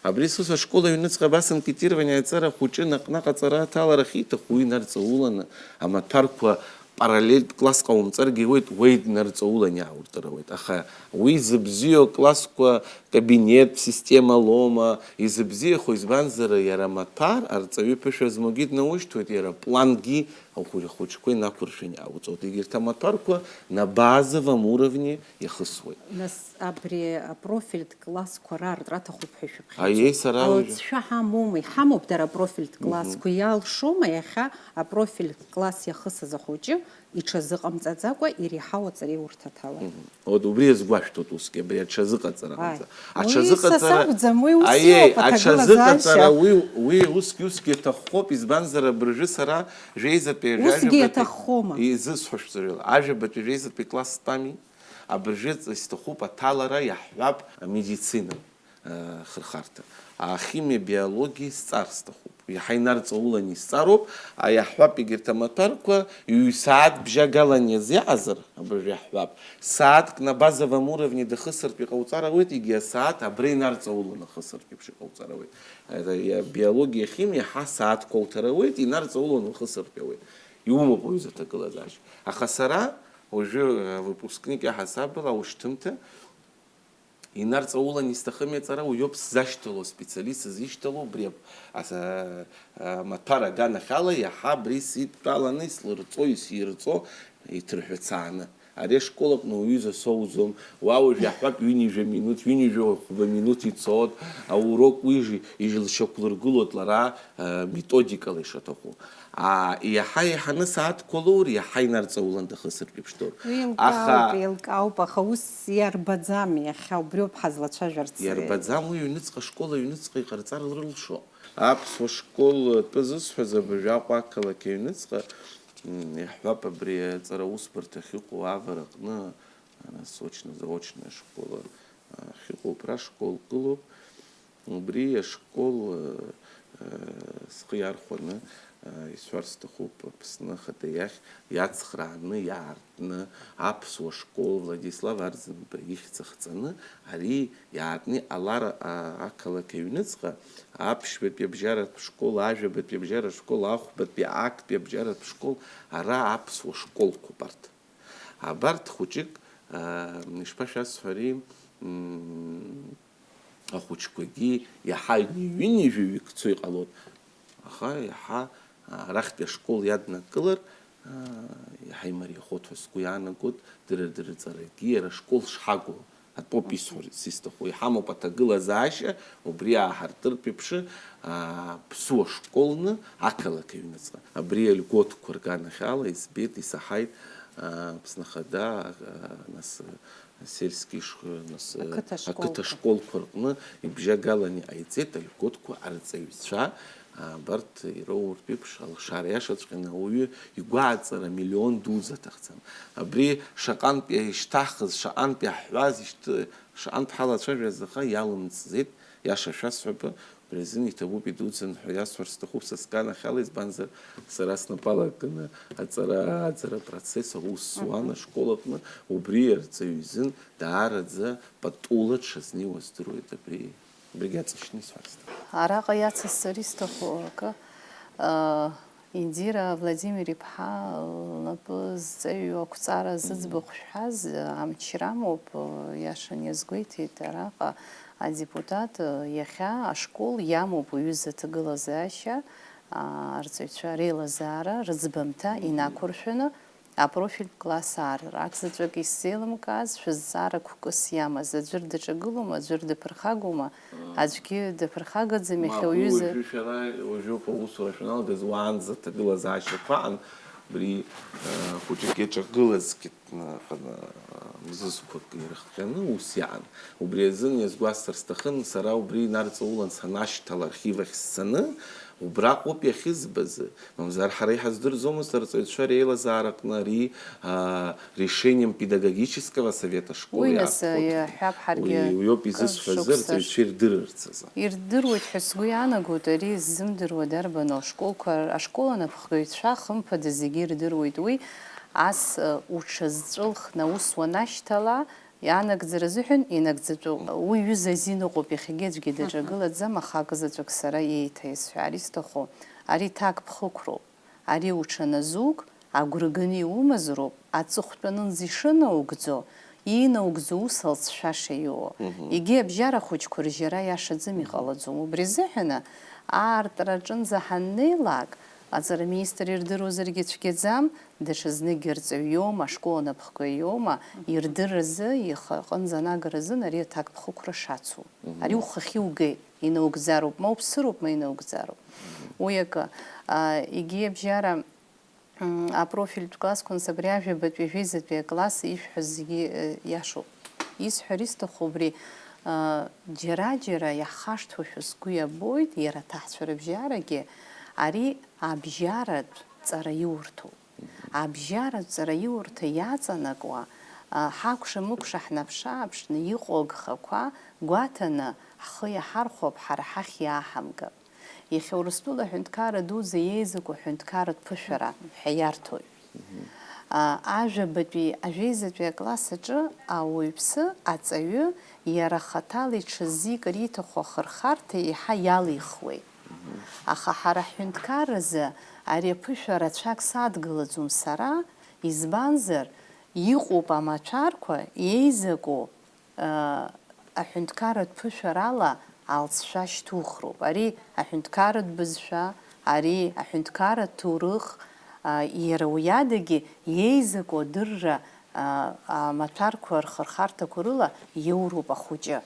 Абри сус ашкол аҩныҵҟа абас анкетирование аҵара хәыҷы наҟ-наҟ аҵара аҭалара ахьиҭаху, уи нарҵауланы амаҭәарқәа параллельтә класс ҟаумҵаргьы иуеит, уеид нарҵаулан иаауртыр ауеит. Аха уи зыбзиоу аклассқәа кабинеттә система лоума, изыбзиахо, избанзар, иара амаҭәар арҵаҩы ԥышәа змоугьы днаушьҭуеит, иара плангьы ахәы-, ахәыҷқәа инақәыршәаны иаауҵоит. Егьырҭ амаҭәарқәа на базовом уровне иахысуеит. Нас абри апрофильтә классқәа раартра аҭахуп ҳәа шәыԥхьаӡоит. Аиеи, сара уажәы. Алҵшәа ҳамоума, иҳамоуп дара апрофильтә Мгм. классқәа, иалшома иахьа апрофильтә класс иахысыз ахәыҷы иҽазыҟамҵаӡакәа иреиҳау аҵареиурҭа аҭалара? Мгм. Вот убри иазгәашәҭоит усгьы, абри аҽазыҟаҵара Ааи. аҟаҵа. Уи Аҽазыҟаҵара, са сакәӡам, уи ус аиеи, иоуп аҽазыҟаҵара аҭагылазаашьа. уи, уи усгьы, усгьы иаҭаххоуп, избанзар, абыржәы сара жәеизатәи Усгьы ажәабатәи иаҭаххома? изысҳәо шәҵарыла. Ажәабатәи жәеизатәи класс стәами? Абыржәы исҭахуп аҭалара, иаҳҳәап, амедицина, э, хырхарҭа. Ахимиа, биологиа сҵар сҭахуп. Иаҳа инарҵауланы исҵароуп, а, иаҳҳәап, егьырҭ амаҭәарқәа ҩ-сааҭ бжьагалан иазыҟазар, абыржәы иаҳҳәап, сааҭк на базовом уровне дахысыртә иҟауҵар ауеит, егьи асааҭ абра инарҵауланы ахысыртә еиԥш иҟауҵар ауеит. Э, биологиа, химиа ҳа сааҭқәа уҭар ауеит, инарҵауланы ухысыртә ауеит. Иумоуп уҩыза аҭагылазаашьа. Аха сара уажәы, э, выпускник иаҳасабала аушьҭымҭа инарҵаулан исҭахым иаҵара, уиоуп сзашьҭало, специалист сызишьҭало, убри ап-, ас-, а, а, маҭәар аганахьала иаҳа абри сидтәаланы ислырҵо, исирҵо, иҭырҳәацааны. Ари ашкол аҟны уҩыза соуӡом, уа уажә иаҳҳәап, ҩынҩажәа минуҭ, ҩынҩажәа хәба минуҭ ицот, аурок уи жи-, ижлшьақәлыргылот лара, а, методикала ишаҭаху. А, иаҳа еиҳаны сааҭқәа лоур, иаҳа инарҵаулан дахысыртә еиԥш доур. Уи еилкаауп, Аха еилкаауп, аха ус иарбаӡам иахьа, убриоуп ҳазлацәажәарц. Иарбаӡам уи аҩныҵҟа ашкол аҩныҵҟа иҟарҵар рылшо. Аԥсуа школ атәы зысҳәаз абыржәы Аҟәа ақалақь аҩныҵҟа, м, иаҳҳәап, абри аҵара усбарҭа ахьыҟоу авараҟны, ана сочно-заочная школа, а, ахьыҟоу убра школ гылоуп. Убри ашкол, э, э, схы иархәаны, э, исҳәар сҭахуп, Аԥсны Ахада иахь иацхрааны, иаартны, аԥсуа школ Владислав Арӡынба ихьӡ ахҵаны, ари иаартны иҟалар, а, ақалақь аҩныҵҟа, аԥшьбатәи абжьаратә школ, ажәабатәи абжьаратә школ, ахәбатәи актәи абжьаратә школ, ара аԥсуа школқәоуп арҭ. Абарҭ хәыҷык, аа, ишԥашәасҳәари, м, ахәыҷқәагьы иаҳа ҩынҩажәаҩык цо иҟалоит. Аха иаҳа, аа, арахьтәи ашкол иаднакылар, аа, иаҳа имариахоит ҳәа сгәы иаанагоит, дара, дара рҵарагьы иара ашкол шҳагу. Атәоуп исҳәар, сисҭаху, иҳамоуп аҭагылазаашьа, убри ааҳартыртә еиԥш, аа, ԥсуа школны ақалақь аҩныҵҟа. Абри альготқәа рганахьала избеит, исаҳаит, аа, Аԥсны Ахада, аа, нас, сельский ш-, нас, Ақыҭа школқәа. Ақыҭа школқәа рҟны ибжьагаланы иҟаиҵеит альготқәа арҵаҩцәа, Абарҭ ироуртә еиԥш, алшара иашаҵәҟьаны ауаҩы игәааҵара миллион дуӡӡа аҭахӡам. Абри шаҟантә иашьҭаҳхыз, шаҟантә иаҳҳәаз, ишьҭы-, шаҟантә ҳалацәажәаз, аха иалымҵӡеит, иаша шәасҳәап, убри азын иҭабуп идуӡӡан ҳәа иасҳәар сҭахуп са сганахьала, избанзар, сара снапала акны аҵара, аӡара процесс аус зуан Мгм. ашкол аҟны, убри арҵаҩы изын даараӡа патула дшазнеиуа здыруеит абри. Убригьы аҵшьны исҳәарц сҭахуп. Араҟа иацысҵар исҭаху акы, а, Индира Владимир-иԥҳа лнапы зҵаҩу ақәҵара зыӡбахә шәҳәаз, а, амчра амоуп, а, иашан иазгәеиҭеит араҟа адепутат, а, иахьа ашкол иамоуп уҩыза ҭагылазаашьа, а, арҵаҩцәа реилазаара, рыӡбамҭа Мгм. инақәыршәаны, Апрофильтә класс аарра, акзаҵәык исзеилымкааз, шәызҵаара қәкыс иамаз, аӡәыр даҿагылома, аӡәыр даԥырхагоума, аӡәгьы даԥырхагаӡам, иахьа Мап, уи уҩыза уажәы шәара, уажәоуп аусура шәаналгаз, уаанӡа аҭагылазаашьақәа аан, Убри, э, хәыҷык иаҿагылазгьы, э, ҟана-, мзызқәак ирыхҟьаны ус иаан. Убри азын иазгәасҭар сҭахын, сара убри инарҵаулан санашьҭала архив ахь сцаны, убраҟоуп иахьызбаз. Мамзар ҳара иҳаздырӡомызт арҵаҩцәа реилазаараҟны ари, а, решением педагогического совета школы. Уи нас, иаартхоит. Иаҳҳәап, ҳаргьы Уи, уиоуп кыр изысҳәаз шықәса арҵаҩцәа ирдырырц азы. Ирдыруеит ҳәа сгәы иаанагоит, ари ззымдыруа дарбану ашколқәа, ашкол анапхгаҩцәа, хымԥада, зегьы ирдыруеит уи, ас, э, уҽазҵәылхны аус уанашьҭала, иаанагӡара азыҳәан инагӡатәуп. Уи ҩыза азин ыҟоуп, иахьагьы аӡәгьы даҿагылаӡам, аха акызаҵәык сара еиҭа исҳәар исҭаху, ари ҭакԥхықәроуп. Ари уҽаназуг, агәра ганы иумазароуп, аҵыхәтәанынӡа ишынаугӡо, иинаугӡо ус алҵшәаша иоуа. Мгм. Егьи абжьара ахәыҷқәа ржьара иашаӡам, иҟалаӡом. Убри азыҳәаны, аартра аҿынӡа ҳаннеилак, аҵара министр ирдыруазаргьы цәгьаӡам, даҽазныкгьы арҵаҩ иоума, ашкол анапхгаҩ иоума, ирдырразы, ихы аҟынӡа анагаразын ари аҭакԥхықәра шацу. Мгм. Ари ухахьы иугеит, инаугӡароуп, ма уԥсыроуп, ма инаугӡароуп. Уи акы, а, егьи абжьара, м, апрофильтә классқәа, нас абри ажәабатәи, ажәеизатәи акласс ишәҳәаз зегьы, э, иашоуп. Исҳәар исҭаху убри, а, џьара-џьара иаҳхашҭуашәа сгәы иабоит, иара аҭаҳцәа рыбжьарагьы, ари абжьаратә ҵара иурҭоуп. Абжьаратә ҵараиурҭа иаҵанакуа, а, ҳакәша-мыкәша ҳнаԥш-ааԥшны иҟоу агхақәа гәаҭаны ҳхы иаҳархәап ҳара ҳахь иааҳамгап. Иахьа Урыстәыла аҳәынҭқарра дуӡӡа иеизаку аҳәынҭқарратә ԥышәара ҳәа иарҭоит. А, ажәабатәи, ажәеизатәи акласс аҿы ауаҩԥсы, аҵаҩы, иара хаҭала иҽазикыр ииҭаху ахырхарҭа еиҳа иалихуеит. Аха ҳара ҳҳәынҭқарразы ари аԥышәа рацәак садгылаӡом сара, избанзар, иҟоуп амаҭәарқәа еизаку, ыы, аҳәынҭқарратә ԥышәарала алҵшәа шьҭухроуп. Ари аҳәынҭқарратә бызшәа, ари аҳәынҭқарратә ҭоурых, ыы, иара уи адагьы еизаку адырра, ыы, амаҭәарқәа рхырхарҭақәа рыла иоуроуп ахәыҷы.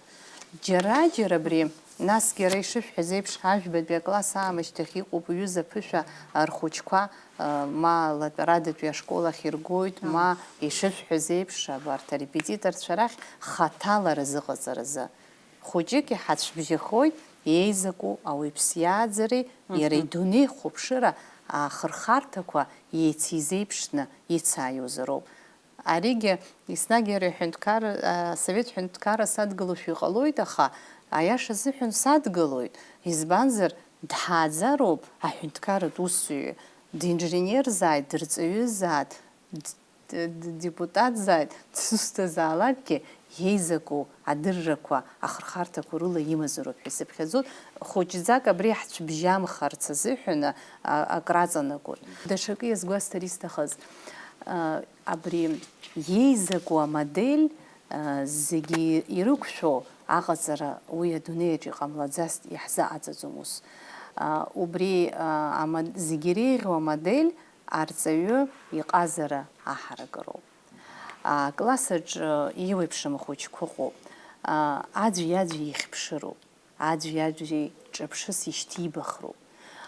Џьара-џьара абри, насгьы иара ишышәҳәаз еиԥш, ажәбатәи акласс аамышьҭахь иҟоуп уҩыза ԥышәа рхәыҷқәа, ы, ма латәарадатәи ашкол ахь иргоит, ма ишышәҳәаз еиԥш, абарҭ арепетиторцәа рахь хаҭала рзыҟаҵаразы. Хәыҷык иҳацәбжьахоит еизаку ауаҩԥс иааӡареи иара идунеихәаԥшыра ахырхарҭақәа еицизеиԥшны ицааиуазароуп. Аригьы еснагь ари аҳәынҭқарра, асовет ҳәынҭқарра садгылошәа иҟалоит, аха аиаша азыҳәан садгылоит, избанзар, дҳааӡароуп аҳәынҭқарратә усзуҩы, динженерзааит, дырҵаҩызааит, д-, д-, д-, депутатзааит, дсусҭазаалакгьы еизаку адыррақәа ахырхарҭақәа рыла имазароуп ҳәа исыԥхьаӡоит, хәыҷӡак абри ҳцәыбжьамхарц азыҳәан, а, акраҵанакуеит. Даҽакы иазгәасҭар исҭахыз, а, Абри иеизаку амодель, а, зегьы ирықәшәо аҟаҵара уи адунеиаҿ иҟамлаӡазт, иаҳзыҟаҵаӡом ус. А, убри, а, ама-, зегьы иреиӷьу амодель арҵаҩы иҟазара аҳаракыроуп. Акласс аҿы еиуеиԥшым ахәыҷқәа ыҟоуп. А, аӡәи-аӡәи ихьԥшыроуп. Аӡәи-аӡәи ҿырԥшыс ишьҭибахроуп.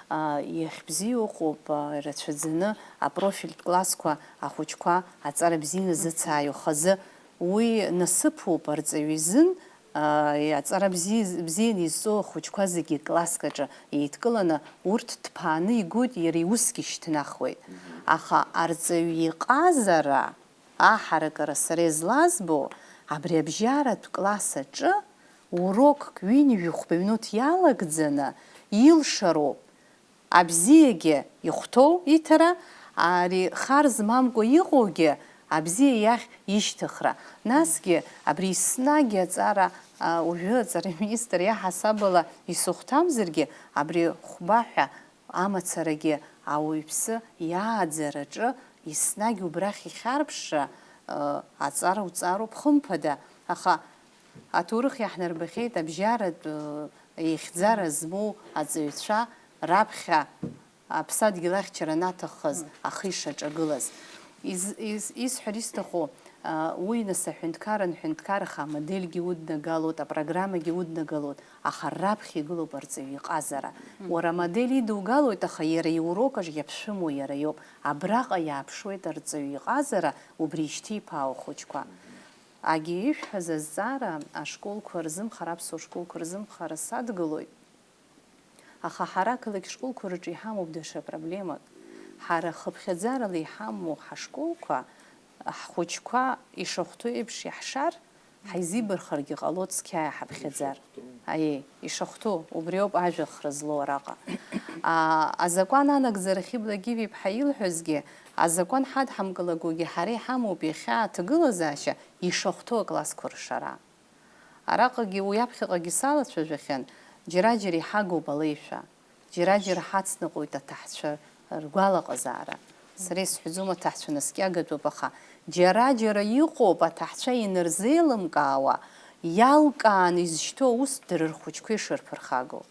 А, иахьбзиоу ыҟоуп, а, рацәаӡаны апрофильтә классқәа ахәыҷқәа аҵара бзианы зыцааио хазы. Уи насыԥуп арҵаҩы изын, а, аҵара бзиа, бзианы изҵоу ахәыҷқәа зегьы класск аҿы еидкыланы, урҭ ҭԥааны игоит, иара иусгьы шьҭнахуеит. Аха арҵаҩы иҟазара, аҳаракыра сара излазбо, абри абжьаратә класс аҿы урокк ҩынҩажәи хәба минуҭ иалагӡаны илшароуп абзиагьы ихәҭоу иҭара, ари хар змамкәа иҟоугьы абзиа иахь ишьҭыхра. Насгьы абри еснагь аҵара, а, уажәы аҵара министр иаҳасабала исыхәҭамзаргьы, абри хәба ҳәа амацарагьы ауаҩԥсы иааӡараҿы еснагь убрахь ихьарԥшра, ы, аҵара уҵароуп хымԥада, аха аҭоурых иаҳнарбахьеит абжьаратә, ы, ихьӡара змоу аҵаҩцәа раԥхьа аԥсадгьыл ахьчара анаҭаххаз ахы ишаҿагылаз. Из-, из-, исҳәар исҭаху, Уи нас аҳәынҭқарра анҳәынҭқарха, амодельгьы уднагалоит, апрограммагьы уднагалоит, аха раԥхьа игылоуп арҵаҩы иҟазара. Уара амодель идугалоит, аха иара иурок аҿ иаԥшәымоу иара иоуп. Абраҟа иааԥшуеит арҵаҩы иҟазара, убри ишьҭиԥаау ахәыҷқәа. Агьи ишәҳәаз азҵаара ашколқәа рзымхар, аԥсуа школқәа рзымхар садгылоит. Аха ҳара ақалақь школқәа рҿы иҳамоуп даҽа проблемак. Ҳара хыԥхьаӡарала иҳамоу ҳашколқәа, ҳхәыҷқәа ишахәҭоу еиԥш иаҳшар, ҳаизибархаргьы ҟалоит цқьа иҳаԥхьаӡар. Ишахәҭоу. Аиеи, ишахәҭоу, убриоуп ажәа хра злоу араҟа. А, азакәан анагӡара Хьыбла Гиви-иԥҳа илҳәазгьы, азакәан ҳадҳамкылагогьы ҳара иҳамоуп иахьа аҭагылазаашьа ишахәҭоу аклассқәа ршара. Араҟагьы уи аԥхьаҟагьы салацәажәахьан, џьара-џьара иҳагоуп алеишәа, џьара-џьара ҳацныҟәоит аҭаҳцәа ргәалаҟазаара. Сара исҳәаӡом аҭаҳцәа наскьагатәуп, аха џьара-џьара иҟоуп аҭаҳцәа инарзеилымкаауа, иалкааны изышьҭоу аус дара рхәыҷқәа ишырԥырхагоу.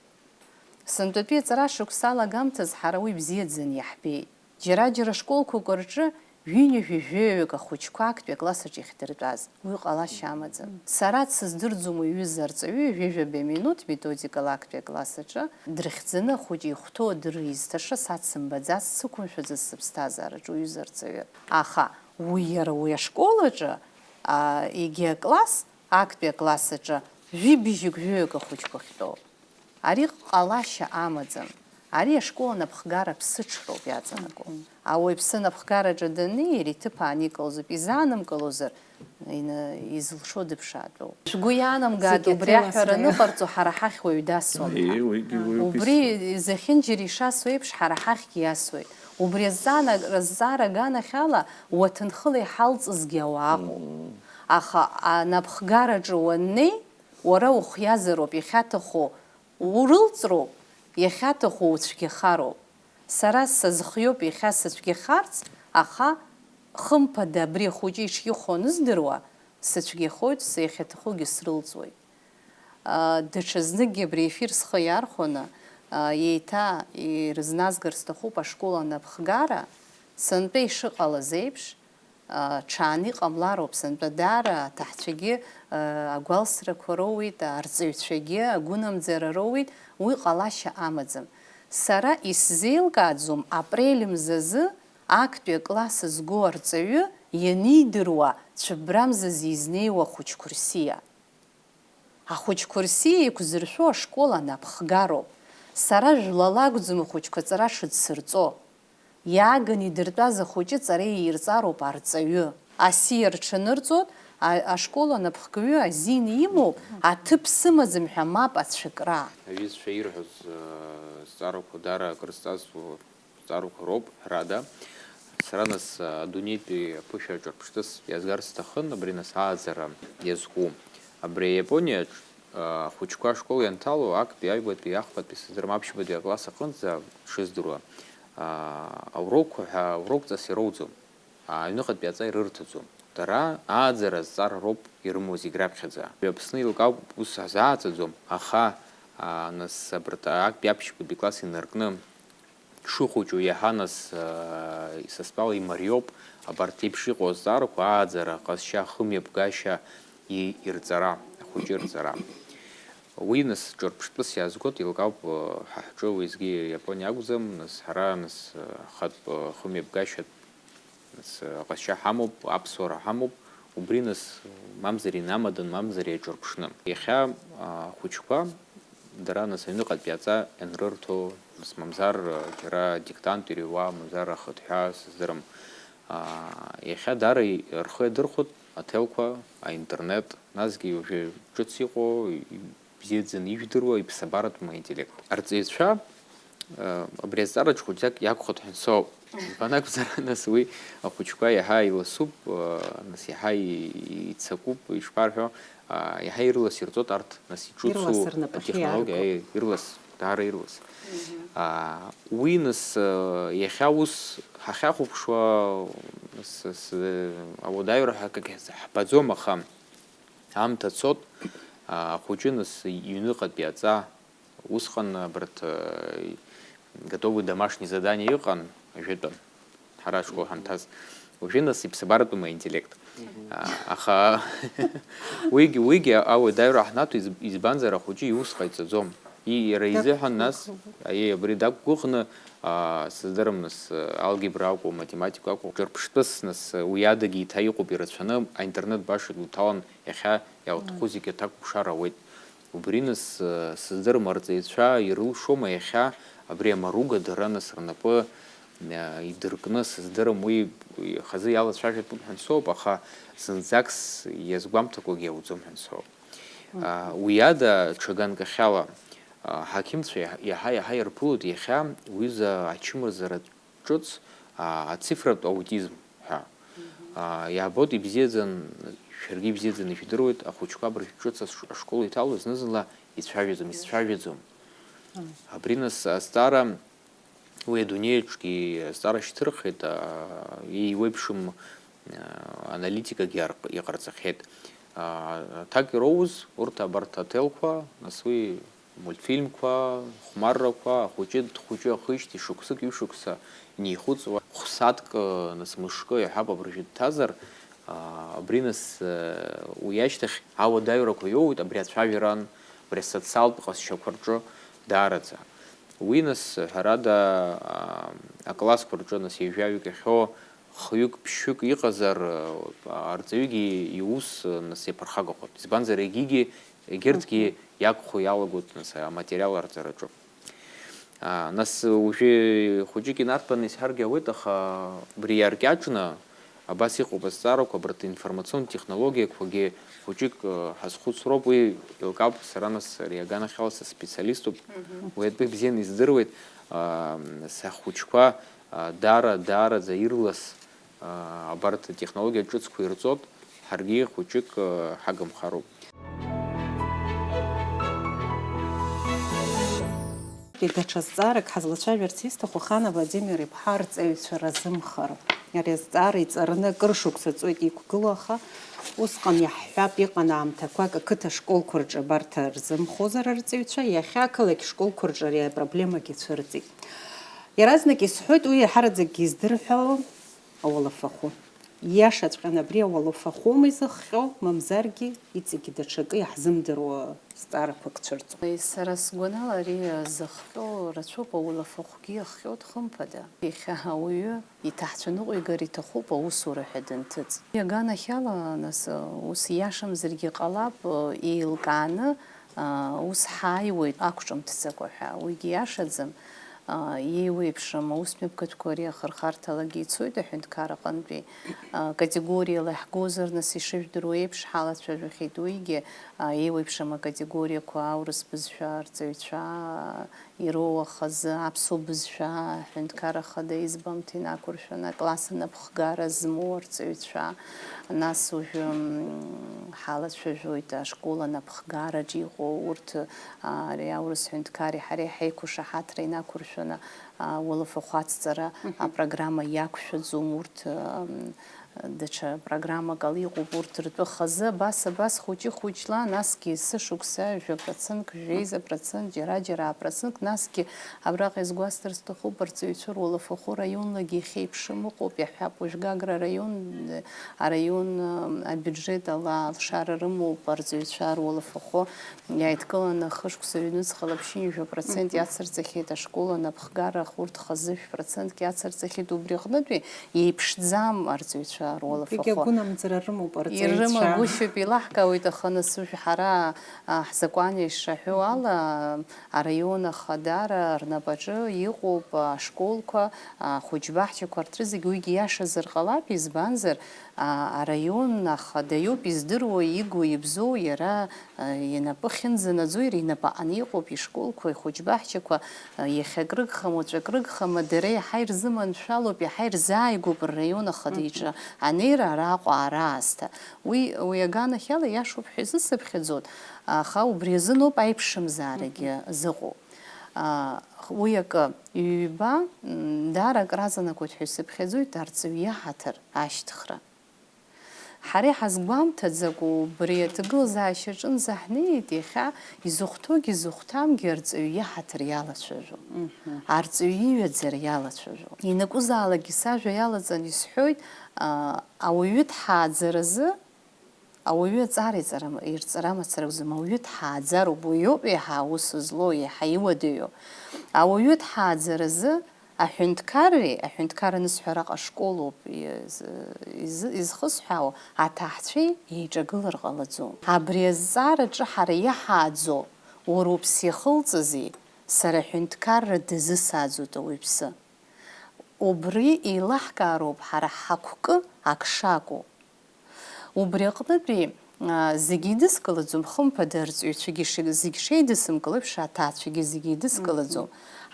Сынтәатәи аҵара шықәса алагамҭаз ҳара уи бзиаӡаны иаҳбеит. Џьара-џьара школқәак рҿы ҩынҩажәи жәаҩык ахәыҷқәа актәи акласс аҿы иахьдыртәаз, уи ҟалашьа амаӡам. Сара дсыздырӡом уи аҩыза арҵаҩы ҩажәа-ҩажәа минуҭ методикала актәи акласс аҿы дрыхьӡаны ахәыҷы ихәҭоу адырра изҭаша сацымбаӡац, сықәымшәаӡац сыԥсҭазаараҿы уи аҩыза арҵаҩы. Аха уи иара уи ашкол аҿы, а, егьи акласс, актәи акласс аҿы жәибжьык-жәаҩык ахәыҷқәа ахьтәоу. Ари ҟалашьа амаӡам. Ари ашкол анапхгара ԥсыҽроуп иаҵанакуа. Мгм. Ауаҩԥсы анапхгараҿы даннеи, иара иҭыԥ ааникылозоуп, изаанымкылозар, ина-, изылшо дыԥшаатәуп. Шәгәы иаанамгааит, зегь убри аҭел аҳәара асра аныҟарҵо ҳара ҳахь уаҩ дасуам ҳәа. Аиеи, уигьы уаҩуп. Убри изахьынџьара ишасуеиԥш, ҳара ҳахьгьы иасуеит. Убри азҵаанагара, азҵаара аганахьала уаҭынхыла иҳалҵызгьы ауаа ыҟоуп. Мм. Аха анапхгараҿы уаннеи, уара ухиазароуп, иахьаҭаху урылҵроуп, иахьаҭаху уцәгьахароуп. Сара сазхиоуп иахьа сыцәгьахарц, аха, хымԥада, абри ахәыҷы ишихәо аныздыруа, сыцәгьахоит, са иахьаҭахугьы срылҵуеит. А, даҽазныкгьы абри аефир схы иархәаны, а, еиҭа ирызназгар сҭахуп ашкол анапхгара, сынтәа ишыҟалаз еиԥш, а, ҽааны иҟамлароуп, сынтәа даара аҭаҳцәагьы, а, агәалсрақәа роуеит, арҵаҩцәагьы агәынамӡара роуеит, уи ҟалашьа амаӡам. Сара исзеилкааӡом апрель мзазы актәи акласс зго арҵаҩы ианидыруа цәыббрамзазы изнеиуа ахәыҷқәа рсиа. Ахәыҷқәа рсиа еиқәзыршәо ашкол анапхгароуп. Сара жәлала акәӡам ахәыҷқәа аҵара шыдсырҵо. Иааганы идыртәаз ахәыҷы ҵара еирҵароуп арҵаҩы. Асиа рҽанырҵоит, а-, ашкол анапхгаҩы азин имоуп, аҭыԥ сымаӡам ҳәа мап ацәакра. Аҩызцәа ирҳәоз, э, зҵаарақәа даара акрызҵазкуа зҵаарақәа роуп, ҳәарада. Сара нас, а, адунеитәи аԥышәа аҿырԥштәыс иазгар сҭахын, абри нас ааӡара иазку. Абри Иапониаҿ, а, ахәыҷқәа ашкол ианҭало, актәи, аҩбатәи, ахԥатәи, сыздырам, аԥшьбатәи акласс аҟынӡа, дшыздыруа, а, аурокқәа ҳәа урокҵас ироуӡом, а, аҩныҟатәи аҵа ирырҭаӡом. Дара ааӡара азҵаара роуп ирымоу зегь раԥхьаӡа. Аԥсны еилкаауп, ус ҳзааӡаӡом, аха, а, нас абарҭ актәи аԥшьбатәи класс инаркны дшыхәыҷу иаҳа нас, а, са стәала имариоуп абарҭ еиԥш иҟоу азҵаарақәа ааӡара, аҟазшьа, ахымҩаԥгашьа, и-, ирҵара, ахәыҷы ирҵара. Уи нас ҿырԥштәыс иаазгоит, еилкаауп, а, ҳа ҳҿы уеизгьы Иапониа акәӡам, нас ҳара нас, а, ахатә, а, хымҩаԥгашьатә Нас, аҟазшьа ҳамоуп, аԥсуара ҳамоуп, убри нас, мамзар инамадан, мамзар еиҿырԥшны. Иахьа, а, ахәыҷқәа, дара нас аҩныҟатәи аҵа ианрырҭо, нас мамзар, а, џьара диктант ирыҩуа, мамзар ахыҭҳәа, сыздырам. А, иахьа даара и-, рхы иадырхәоит аҭелқәа, аинтернет, насгьы уажәы ҿыц иҟоу, и-, бзиаӡаны ижәдыруа иԥсабаратәым аинтеллект. Арҵаҩцәа, э, абри азҵаараҿ хәыҷӡак иагхоит ҳәа ансоуп. Избан акәзар, нас уи ахәыҷқәа иаҳа иласуп, э, нас иаҳа и-, иццакуп, ишԥарҳәо, а, иаҳа ирлас ирҵоит арҭ, нас иҿыцу Ирлас рнапахьы атехнологиа, иааргоит. Аи, ирлас, даара ирлас. Мгм. А, уи, нас, э, иахьа ус ҳахьахәаԥшуа, нас, с-, ауадаҩра ҳәа акгьы ҳбаӡом, аха Аамҭа цот, а, ахәыҷы нас иҩныҟатәи аҵа, усҟан абарҭ, а, готовый домашний задание ыҟан, ажәытәан, ҳара ашкол ҳанҭаз. Уажәы нас иԥсабаратәым аинтеллект. А, аха уигь, уигь ауадаҩра ҳнаҭо, из-, избанзар ахәыҷы иус ҟаиҵаӡом. И-, иара изыҳәан нас, аиеи, абри дақәгәыӷны, а, сыздырам нас, алгебра акәу, математика акәу, ҿырԥштәыс нас, уи адагьы еиҭа иҟоуп ирацәаны, аинтернет баша дуҭалан, иахьа иаутәқәоу зегьы аҭакәшара ауеит. Убри нас, сыздырам, арҵаҩцәа ирылшома иахьа абри амаруга дара нас рнапы, а, идыркны, сыздырам, уи хазы иалацәажәатәуп ҳәа соуп, аха зынӡакс иазгәамҭакәагьы иауӡом ҳәа соуп. А, уи ада, ҽа ганкахьала, а, ҳақьымцәа иаҳа, иаҳа-иаҳа ирԥылоит иахьа уҩыза ачымазара ҿыц, а, ацифратә аутизм ҳәа. А, иаабоит, ибзиаӡан, шәаргьы ибзиаӡаны ижәдыруеит, ахәыҷқәа абыржә ҿыц аш-, ашкол иҭало зны-зынла ицәажәаӡом, исцәажәаӡом. Абри нас азҵаара, уи адунеиаҿгьы азҵаара шьҭырхит, а, еиуеиԥшым, а, аналитикагьы арк-, иҟарҵахьеит. А, аҭак ироуз урҭ абарҭ аҭелқәа, нас уи мультфильмқәа, хәмаррақәа, ахәыҷы дхәыҷы ахижьҭеи шықәсык ҩышықәса инеихәыҵуа, хә-сааҭк, нас мышкы иаҳәап абыржәы дҭазар, а, абри нас, а, уи ашьҭахь ауадаҩрақәа иоуеит абри ацәажәаран, абри асоциалтә ҟазшьақәа рҿы даараӡа. Уи нас, ҳәарада, а, аклассқәа рҿы нас ҩажәаҩык иахьоу хҩык, ԥшьҩык иҟазар, а, арҵаҩыгьы иус, а, нас иаԥырхагахоит. Избанзар, егьигьы Егьырҭгьы Мгм. иагхо иалагоит, нас, аматериал арҵараҿы. А, нас, уажәы хәыҷык инарҭбааны исҳәаргьы ауеит, аха абри иаркьаҿны абас иҟоуп азҵаарақәа, абарҭ информацион технологиақәагьы хәыҷык, э, ҳазхәыцроуп, уи еилкаауп, сара, нас, ари аганахьала са специалиступ, Мгм. уи атәы бзианы издыруеит, а, сахәыҷқәа, а, даара, даараӡа ирлас аа, абарҭ атехнологиа ҿыцқәа ирҵоит, ҳаргьы хәыҷык, аа, ҳагымхароуп. Даҽа зҵаарак ҳазлацәажәарц исҭаху, Хана Владимир-иԥҳа арҵаҩцәа разымхароуп. Ари азҵаара иҵарны акыр шықәса ҵуеит иқәгылоу, аха усҟан иаҳҳәап, иҟан аамҭақәак ақыҭа школқәа рҿы абарҭ рзымхозар арҵаҩцәа, иахьа ақалақь школқәа рҿы ари апроблемагьы цәырҵит. Иаразнак исҳәоит, уи иаҳараӡакгьы издырҳәало ауалафахәы. Ииашаҵәҟьаны абри ауалафахәоума изыхҟьо, мамзаргьы иҵегьы даҽакы иаҳзымдыруа зҵаарақәак цәырҵуа? Сара сгәанала, ари зыхҟьо рацәоуп, ауалафахәгьы иахҟьоит, хымԥада. Иахьа ауаҩы иҭаацәа ныҟәигар иҭахуп аусура ҳәа данҭыҵ. Иаганахьала, нас, ус ииашамзаргьы ҟалап, еилкааны, ус ҳааиуеит ақәҿымҭӡакәа ҳәа, уигьы иашаӡам. Еиуеиԥшым аусмҩаԥгатәқәа ари ахырхарҭалагьы ицоит аҳәынҭқар аҟынтәи. Категориала иаҳгозар, нас, ишыжәдыруа еиԥш, ҳалацәажәахьеит уигьы, еиуеиԥшым акатегориақәа аурыс бызшәа арҵаҩцәа, ироуа хазы аԥсуа бызшәа аҳәынҭқар ахада избамҭа инақәыршәаны акласс анапхгара змоу арҵаҩцәа, нас уажәы, м, ҳалацәажәоит ашкол анапхгараҿ иҟоу урҭ, а, ари аурыс ҳәынҭқари ҳареи ҳаиқәышаҳаҭра инақәыршәаны, а, уалафахәы ацҵара Мгм. апрограмма иақәшәаӡом урҭ, м, Даҽа программак ала иҟоуп урҭ ртәы хазы, абас, абас, хәыҷы-хәыҷла, насгьы есышықәса жәа процентк, жәеиза процент, џьара-џьара процентк, насгьы абраҟа изгәасҭар сҭахуп, арҵаҩцәа руалафахәы раионлагьы ихьеиԥшым ыҟоуп, иаҳҳәап, уажә Гагра араион, араион, а, абиуџьет ала алшара рымоуп арҵаҩцәа руалафахәы, иааидкыланы хышықәса ҩнуҵҟала ԥшьынҩажәа процент Мгм. иацырҵахьеит, ашкол анапхгара урҭ хазы шә процентк иацырҵахьеит, убри аҟнытәи Иеиԥшӡам арҵаҩцәа Убригьы руалафахәы. Агәынамӡара рымоуп арҵаҩцәа. Ирымагәышьоуп, илаҳкаауеит, аха нас уажә ҳара, а, ҳзакәан ишаҳәо ала, араион ахадара рнапаҿы иҟоуп ашколқәа, ахәыҷбаҳчақәа, арҭ рызегь, уигьы иашазар ҟалап, избанзар, а, араион ахада иоуп издыруа, игу, ибзоу иара, а, инапы ахьынӡанаӡо, иара инапаҟны иҟоуп ишколқәа, ихәыҷбаҳчақәа, а, иахьа акрыгхам, уаҵәы акрыгхама, дара иаҳа ирзыманшәалоуп, иаҳа ирзааигәоуп рраион ахада Мгм. иҿы анеира араҟа, ара аасҭа. Уи, уи аганахьала иашоуп ҳәа изысыԥхьаӡоит, аха убри азыноуп аиԥшымзаарагьы Мгм. зыҟоу. А, уи акы, ҩба, м, даара акы разанагоит ҳәа исыԥхьаӡоит арҵаҩы иаҳаҭыр ашьҭыхра. Ҳара иҳазгәамҭаӡакәа убри аҭагылазаашьа аҿынӡа ҳнеит, иахьа изыхәҭоугьы изыхәҭамгьы арҵаҩы иаҳаҭыр иалацәажәо, арҵаҩы иҩаӡара иалацәажәо. Ианакәызаалакгьы сажәа иалаҵан исҳәоит, а, ауаҩы дҳааӡаразы, ауаҩы аҵара иҵара-, ирҵара мацара акәӡам, ауаҩы дҳааӡароуп, уи ауп еиҳа аус злоу, еиҳа иуадаҩу. Ауаҩы дҳааӡаразы аҳәынҭқарреи, аҳәынҭқарра анысҳәа араҟа ашколоуп из-, из-, изхысҳәаауа, аҭаацәеи еиҿагылар ҟалаӡом. Абри азҵаараҿы ҳара иаҳааӡо, уара уԥсы иахылҵызи, сара аҳәынҭқарра дазысааӡоит ауаҩԥсы. Убри еилаҳкаароуп ҳара ҳақәкы ак шакәу. Убри аҟнытәи, а, зегьы идыскылаӡом, хымԥада, арҵаҩцәагьы ши-, зегь шеидысымкыло еиԥш, аҭаацәагьы зегьы идыскылаӡом.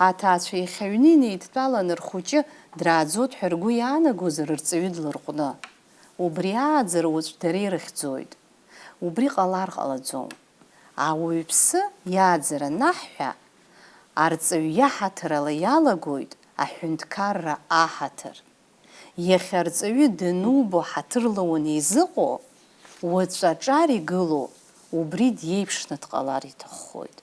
Аҭаацәа иахьа аҩны инеидтәаланы рхәыҷы драаӡоит ҳәа ргәы иаанагозар, рҵаҩы длырҟәны. Убри ааӡара уаҵә дара ирыхьӡоит. Убри ҟалар ҟалаӡом. Ауаҩԥсы иааӡара анаҳҳәа, арҵаҩ иаҳаҭыр ала иалагоит аҳәынҭқарра аҳаҭыр. Иахьа арҵаҩы данубо ҳаҭырла уанеизыҟоу, уаҵәы аҿар игылоу убри диеиԥшны дҟалар иҭаххоит.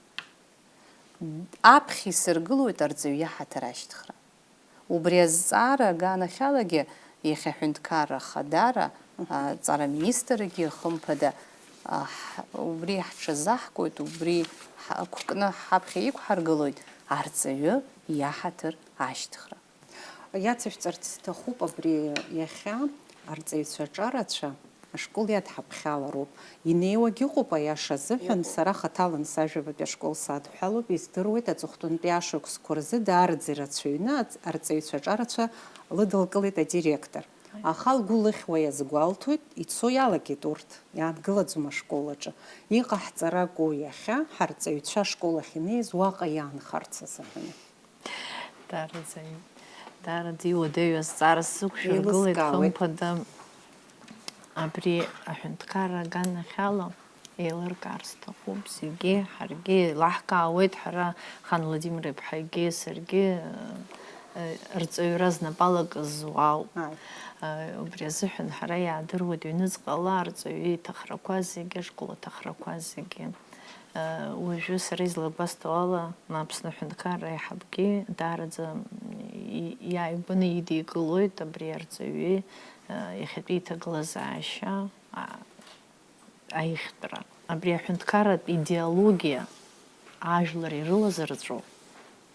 Аԥхьа исыргылоит арҵаҩы иаҳаҭыр ашьҭыхра. Убри азҵаара аганахьалагьы иахьа аҳәынҭқарра ахадара, аҵара министргьы, хымԥада, а, ҳ-, убри ҳҽазаҳкуеит, убри ҳ-, ықәкны ҳаԥхьа иқәҳаргылоит арҵаҩы иаҳаҭыр ашьҭыхра. Иацышәҵарц сҭахуп абри иахьа арҵаҩцәа аҿарацәа ашкол иадҳаԥхьалароуп. Инеиуагь ыҟоуп, аиаша азыҳәан, сара хаҭала сажәабатәи ашкол садҳәалоуп, издыруеит, аҵыхәтәантәи ашықәсқәа рзы даараӡа ирацәаҩны аҵ-, арҵаҩцәа аҿарацәа лыдылкылеит адиректор. Аха лгәы лыхьуа иазгәалҭоит, ицо иалагеит урҭ, иаангылаӡом ашкол аҿы. Иҟаҳҵаракәу иахьа ҳарҵаҩцәа ашкол ахь инеиз уаҟа иаанхарц азыҳәан? Даараӡа, даараӡа иуадаҩу азҵаара сзықәшәыргылеит, еилыскаауеит. Хымԥада, абри аҳәынҭқарра аганахьала еилыркаар сҭахуп зегьы, ҳаргьы еилаҳкаауеит, ҳара Хан Владимир-иԥҳагьы саргьы, э, рҵаҩра знапала акы зуа ауп. Ааи. Э, убри азыҳәан ҳара иаадыруеит ҩныҵҟала арҵаҩы иҭахрақәа зегьы, ашкол аҭахрақәа зегьы. Уажәы сара излагәасҭо ала, Аԥсны аҳәынҭқарра аиҳабгьы даараӡа и-, иааигәаны идикылоит абри арҵаҩы, а, иахьатәи иҭагылазаашьа, а, аихтәра. Абри аҳәынҭқарратә идеологиа ажәлар ирылазырҵәо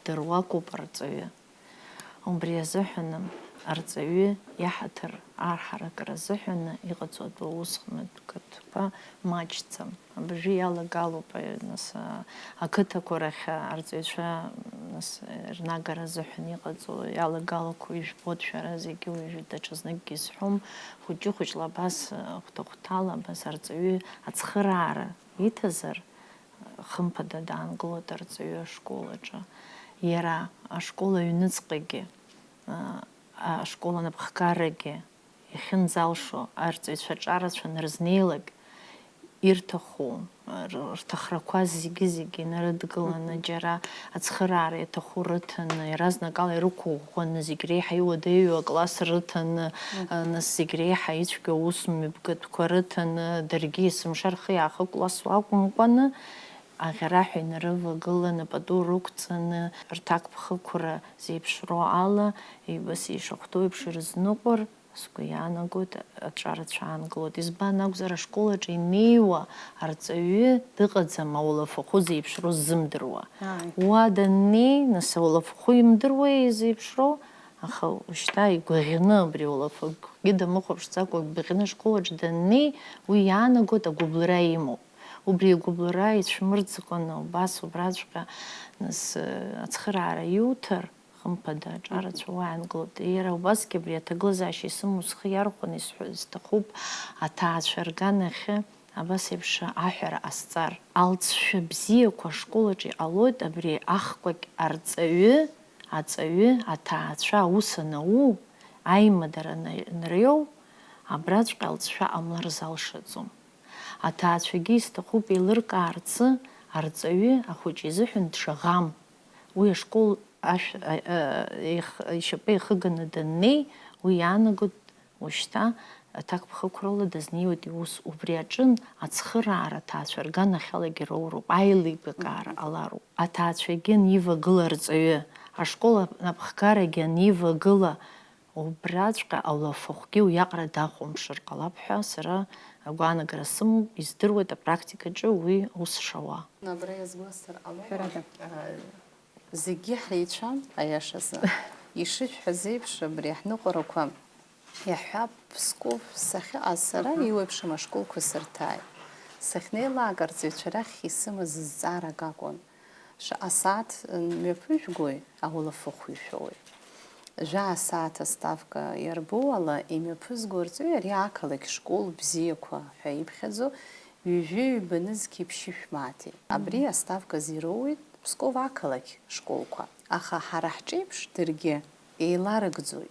дыруакуп арҵаҩы. Убри азыҳәаны арҵаҩы иаҳаҭыр арҳаракра азыҳәаны иҟаҵоу атәы усҟан атәқәа маҷӡам. Абыржәы иалагалоуп, нас, ақыҭақәа рахь арҵаҩцәа, нас, рнагара азыҳәан иҟаҵоу иалагалақәоу ижәбоит шәара зегьы, уажәы даҽазныкгьы исҳәом, хәыҷы-хәыҷла абас, хәҭа-хәҭала абас арҵаҩы ацхыраара иҭазар, хымԥада даангылоит арҵаҩы ашкол аҿы. Иара ашкол аҩныҵҟагьы, а, ашкол анапхгарагьы иахьынӡалшо, арҵаҩцәа аҿарацәа анырзнеилак, ирҭаху, р-, рҭахрақәа зегьы-зегьы инарыдгыланы, мгм, џьара ацхыраара иаҭаху рыҭаны, иаразнакала ирықәыӷәӷәаны, зегь реиҳа иуадаҩу акласс рыҭаны, мгм, нас зегь реиҳа ицәгьоу аус мҩаԥгатәқәа рыҭаны, даргьы есымша рхы иаахыкәласуа акәымкәаны, аӷьараҳәа инарывагыланы, пату рықәҵаны, рҭакԥхықәра зеиԥшроу ала, ибас ишахәҭоу еиԥш ирызныҟәар, сгәы иаанагоит, аҿарацәа аангылоит. Избан акәзар, ашкол аҿы инеиуа арҵаҩы дыҟаӡам, ауалафахәы зеиԥшроу ззымдыруа. Ааи. Уа даннеи, нас, ауалафахәы имдыруеи зеиԥшроу? Аха ушьҭа игәаӷьны абри ауалафахәгьы дамыхәаԥшӡакәа, игәаӷьны ашкол аҿы даннеи, уи иаанагоит агәыбылра имоуп. Убри агәыбылра ицәмырӡкәаны убас убраҵәҟьа, нас, ацхыраара иуҭар, хымԥада, аҿарацәа уаанкылоит. Иара убасгьы абри аҭагылазаашьа исымоу схы иархәаны исҳәо-, сҭахуп, аҭаацәа рганахьы абас еиԥш аҳәара ҟасҵар. Алҵшәа бзиақәа ашкол аҿы иҟалоит абри ахқәагь арҵаҩы, аҵаҩы, аҭаацәа аус анау, аимадара на-, анырҩоу, абраҵәҟьа алҵшәа ҟамлар залшаӡом. Аҭаацәагьы исҭахуп еилыркаарцы, арҵаҩы ахәыҷы изыҳәан дшаӷам. Уи ашкол ашә-, а, а, еих-, ишьапы ихыганы даннеи, уи иаанагоит, ушьҭа Аҭакԥхықәрала дазнеиуеит иус. Убри аҿын ацхыраара аҭаацәа рганахьалагьы роуроуп, аилибакаара ҟалароуп. Аҭаацәагьы анивагыла арҵаҩы, ашкол анапхгарагьы анивагыла, убраҵәҟьа алафахәгьы уиаҟара дахәамԥшыр ҟалап ҳәа сара агәаанагара сымоуп, издыруеит, апрактикаҿы уи ус шауа. Абра иазгәасҭар ҟалома? Ҳәарада. Зегьы ҳреицәан, аиашазы. Ишышәҳәаз еиԥш, абри аҳныҟәарақәа иаҳҳәап, Псков сахьыҟаз сара, Аҳа. еиуеиԥшым ашколқәа сырҭааит. Сахьнеилак арҵаҩцәа рахь исымаз зҵаарак акәын. Шаҟа сааҭ мҩаԥыжәгои ауалафахә ишәоуи? Жәаа сааҭ аставка иарбоу ала имҩаԥызго арҵаҩы ари ақалақь школ бзиақәа ҳәа иԥхьаӡо ҩажәи ҩба нызқьи ԥшьышә мааҭи. Абри аставказ ироуеит Псков ақалақь школқәа. Аха ҳара ҳҿеиԥш даргьы еиларыгӡоит.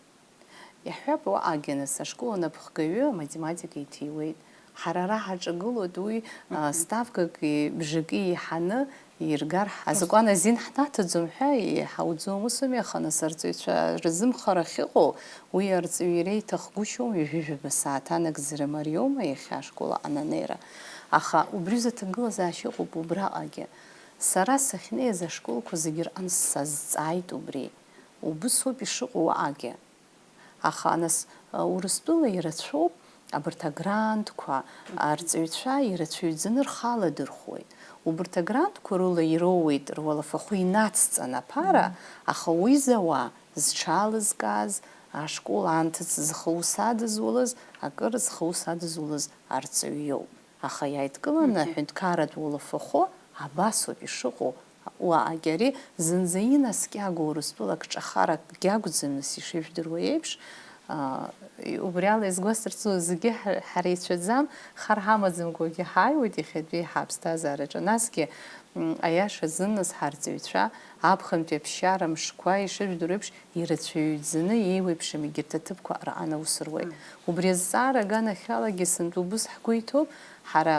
Иаҳҳәап, уаҟагьы нас ашкол анапхгаҩы аматематика иҭиуеит. Ҳара ара ҳаҿагылоит уи, а, Мгм. ставкаки бжаки еиҳаны иргар ҳа-, Ус- азакәан азин ҳнаҭаӡом ҳәа иҳауӡом, ус ауми, аха нас арҵаҩцәа рзымхара ахьыҟоу, уи арҵаҩы иара иҭахгәышьоума, ҩажәи жәаба сааҭ анагӡара мариоума иахьа ашкол аҟны анеира? Аха убри рзы аҭагылазаашьа ыҟоуп убраҟагьы. Сара сахьнеиз ашколқәа зегьы рҟынтә сазҵааит убри. Убыс ауп ишыҟоу уаҟагьы. Аха, нас, Урыстәыла ирацәоуп абарҭ агрантқәа, арҵаҩцәа ирацәаҩӡаны рхы аладырхәуеит. Убарҭ агрантқәа рыла ироуеит руалафахәы инацҵаны аԥара, Мгм. аха уи зауа, зҽалызкааз, ашкол анҭыҵ зхы ус адызулаз, акыр зхы ус адызулаз арҵаҩ иоуп. Аха иааидкыланы Мгм. аҳәынҭқарратә уалафахәы абасоуп ишыҟоу, уаҟагь ари зынӡа инаскьагоу Урыстәыла акҿахаракгьы акәӡам, нас, ишыжәдыруа еиԥш, аа, убри ала иазгәасҭарц, зегьы ҳа-, ҳареицәаӡам, хар ҳамаӡамкәагьы ҳааиуеит иахьатәи ҳаԥсҭазаараҿы. Насгьы, м, аиаша азын, нас, ҳарҵаҩцәа аԥхынтәи аԥсшьара мшқәа, ишыжәдыруа еиԥш, ирацәаҩӡаны еиуеиԥшым егьырҭ аҭыԥқәа рҟан аус руеит. Мм. Убри азҵаара аганахьалагьы сынтәа убыс ҳгәы иҭоуп, ҳара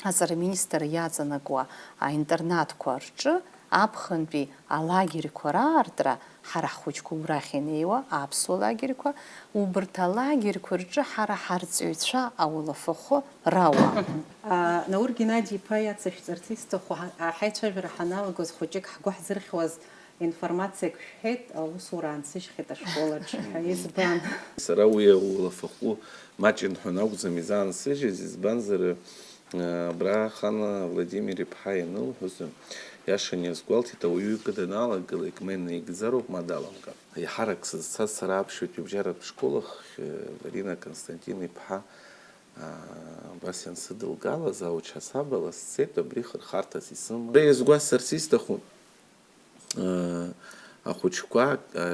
аҵара аминистр иаҵанакуа аинтернатқәа рҿы аԥхынтәи алагерьқәа раартра, ҳара ҳхәыҷқәа убрахь инеиуа аԥсуа лагерьқәа, убарҭ алагерьқәа рҿы ҳара ҳарҵаҩцәа ауалафахәы рауа. А, Наур Геннади-иԥа иацышәҵарц исҭаху, ҳа-, ҳаицәажәара ҳаналагоз хәыҷык ҳгәы ҳзырхьуаз информациак шәҳәеит, аусура аансыжьхьеит ашкол аҿы ҳәа. Избан? Сара уи ауалафахәы маҷын ҳәа акәӡам изаансыжьыз, избанзар, а, абра Хана Владимир-иԥҳа ианылҳәоз, иашан иазгәалҭеит, ауаҩы икыдналагылак ма инаигӡароуп, ма даламгар. Еиҳарак сызцаз сара аԥшьбатәи абжьаратә школ ахь, Ларина Константин-иԥҳа, а, абас иансыдылгала, завуч асабала сцеит, абри хырхарҭас исыман. Иазгәасҭарц исҭаху, ахәыҷқәа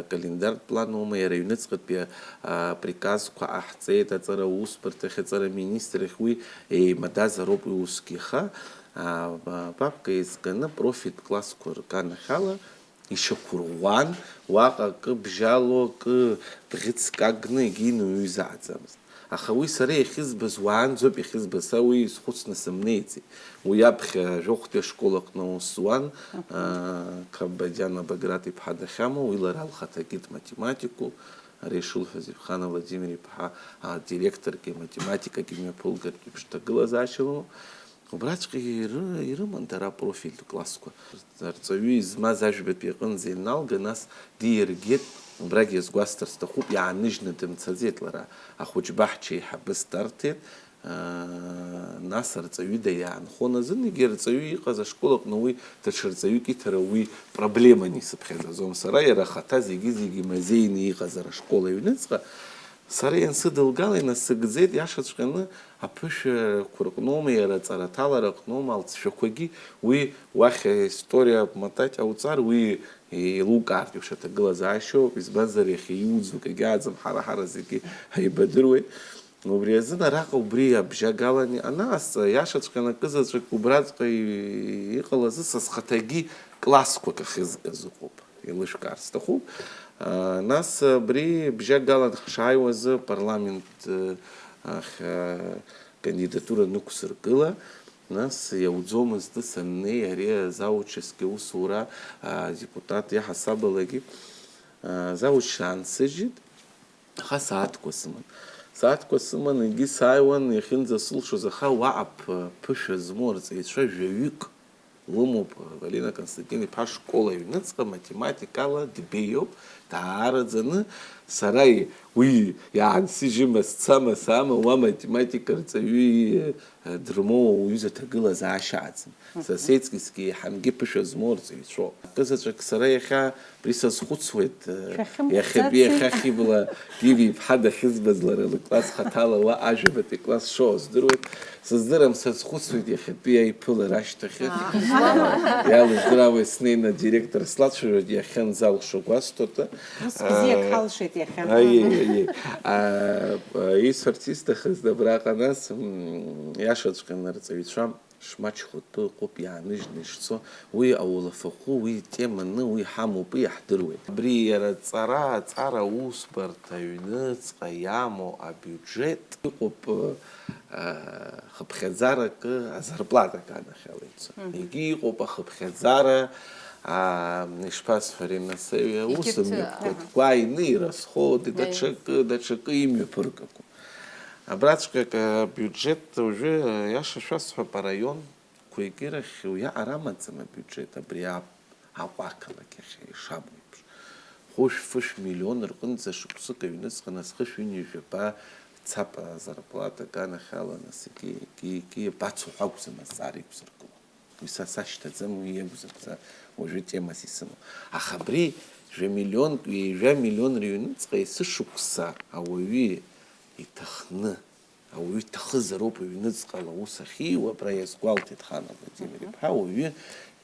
акалендартә план аума, иара аҩныҵҟатәи априказқәа ҟаҳҵеит, аҵара аусбарҭахь, аҵара аминистрахь, уи еимадазароуп уи усгьы, аха апапка еизганы профильтә классқәа рганахьала ишьақәырӷәӷәан, уаҟа акы бжьало, акы бӷьыцк агны егьи инаҩызааӡамызт. Аха уи сара иахьызбаз уаанӡоуп иахьызбаз, са уи изхәыцны сымнеиӡеит. Уи аԥхьа ажәохәтәи ашкол аҟны аус зуан, Мгм. аа, Қаббадиан Абаграт-иԥҳа дахьамоу, уи лара лхаҭагьы дматематикуп, ари ишылҳәаз Ивхана Владимир-иԥҳа, аа, директоргьы, математикагьы мҩаԥылгартә еиԥш ҭагылазаашьа лымоуп. Убраҵәҟьа иры-, ирыман дара апрофильтә классқәа. Арҵаҩы измаз ажәбатәи аҟынӡа ианалга, нас дииргеит, убрагь иазгәасҭар сҭахуп, иааныжьны дымцаӡеит лара, ахәыҷбаҳча еиҳабыс дарҭеит, аа, нас арҵаҩыда иаанхон азынгьы, арҵаҩы иҟаз ашкол аҟны уи даҽа рҵаҩык иҭара уи проблеман исыԥхьаӡаӡом сара, иара ахаҭа зегьы-зегьы имазеины иҟазар ашкол аҩныҵҟа, сара иансыдылгала инасыгӡеит, иашаҵәҟьаны аԥышәарақәа рҟноума, иара аҵара аҭалара аҟноума, алҵшәақәагьы уи уахь аисториа матаҷ ауҵар, уи еилукаартә еиԥш аҭагылазаашьоуп, избанзар, иахьа иуӡбо акгьы ааӡам, ҳара, ҳара зегьы ҳаибадыруеит. Убри азын араҟа убри абжьагалан иҟанаасҵа, иашаҵәҟьаны акызаҵәык убраҵәҟьа и-, иҟалазы са схаҭагьы классқәак ахьызгаз ыҟоуп, еилышәкаарц сҭахуп. А, нас абри бжьагалан ҳшааиуазы апарламент, э, ахь, э, кандидатура нықәсыргыла, нас иауӡомызт саннеи ари азаучасгьы аусура, а, адепутат иаҳасабалагьы, а, азаучра аансыжьит. Аха сааҭқәа сыман. Сааҭқәа сыманы егьи сааиуан иахьынӡасылшоз, аха уаҟа ԥ-, ԥышәа змоу арҵаҩцәа жәаҩык лымоуп Валина Константин-иԥа ашкол аҩныҵҟа математикала дбеиоуп, даараӡаны сара и-, уи иаансыжьыма, сцама, саама, уа математика рҵаҩы и-, дырмоу ауаҩы изы аҭагылазаашьа аӡам. Са сеиҵкьысгьы еиҳангьы ԥышәа змоу арҵаҩцәоуп. Акызаҵәык сара иахьа абри сазхәыцуеит, э, Шәахьымхәӡаци? Иахьатәи иахьа Хьыбла Гиви-иԥҳа дахьызбаз лара лыкласс хаҭала уа ажәабатәи класс шоу здыруеит. Сыздырам, сазхәыцуеит иахьатәи аиԥылара ашьҭахьы. Аа. Иалыздыраауеит, снеины адиректор слацәажәоит, иахьа анзалшо гәасҭоит. Ус бзиак, э, ҳалшеит иахьа. Аиеи, аиеи. А, а, исҳәарц исҭахыз абраҟа нас, м, иашаҵәҟьаны арҵаҩцәа шмаҷхо атәы ыҟоуп иааныжьны ишцо, уи аулафахәы, уи теманы, уи ҳамоуп, иаҳдыруеит. Абри иара аҵара, аҵара аусбарҭа аҩныҵҟа иамоу абиуџьет ыҟоуп, э, хыԥхьаӡарак азарплата аганахьала ицо. Мгм. Егьи иҟоуп ахыԥхьаӡара, а, ишԥасҳәари, нас, аҩ-, аус Егьырҭ, мҩаԥгатәқәа аҳа. Ины ирасхоуди, Аи. даҽакы, даҽакы имҩаԥыргақәо. Абраҵәҟьак абиуџьет уажәы, иаша шәасҳәап, араион Кәеигьырахь уиаҟара амаӡам абиуџьет, абри а-, Аҟәа ақалақь ахь ишамоу еиԥш. Хәышә-фышә миллион рҟынӡа шықәсык аҩныҵҟа, нас хышә ҩынҩажәаба цап азарплата аганахьала, нас егьи, егьи, егьи, иабацо ҳәа акәӡам азҵаара иқәзыргыло. Уи са сашьҭаӡам, уи иакәзар, са уажәы темас исымоу. Аха абри жәа миллионк, ҩажәа миллион рыҩныҵҟа есышықәса ауаҩы иҭахны, ауаҩы иҭахызароуп аҩныҵҟала аус ахьиуа, абра иазгәалҭеит Хана Владимир-иԥҳа, ауаҩы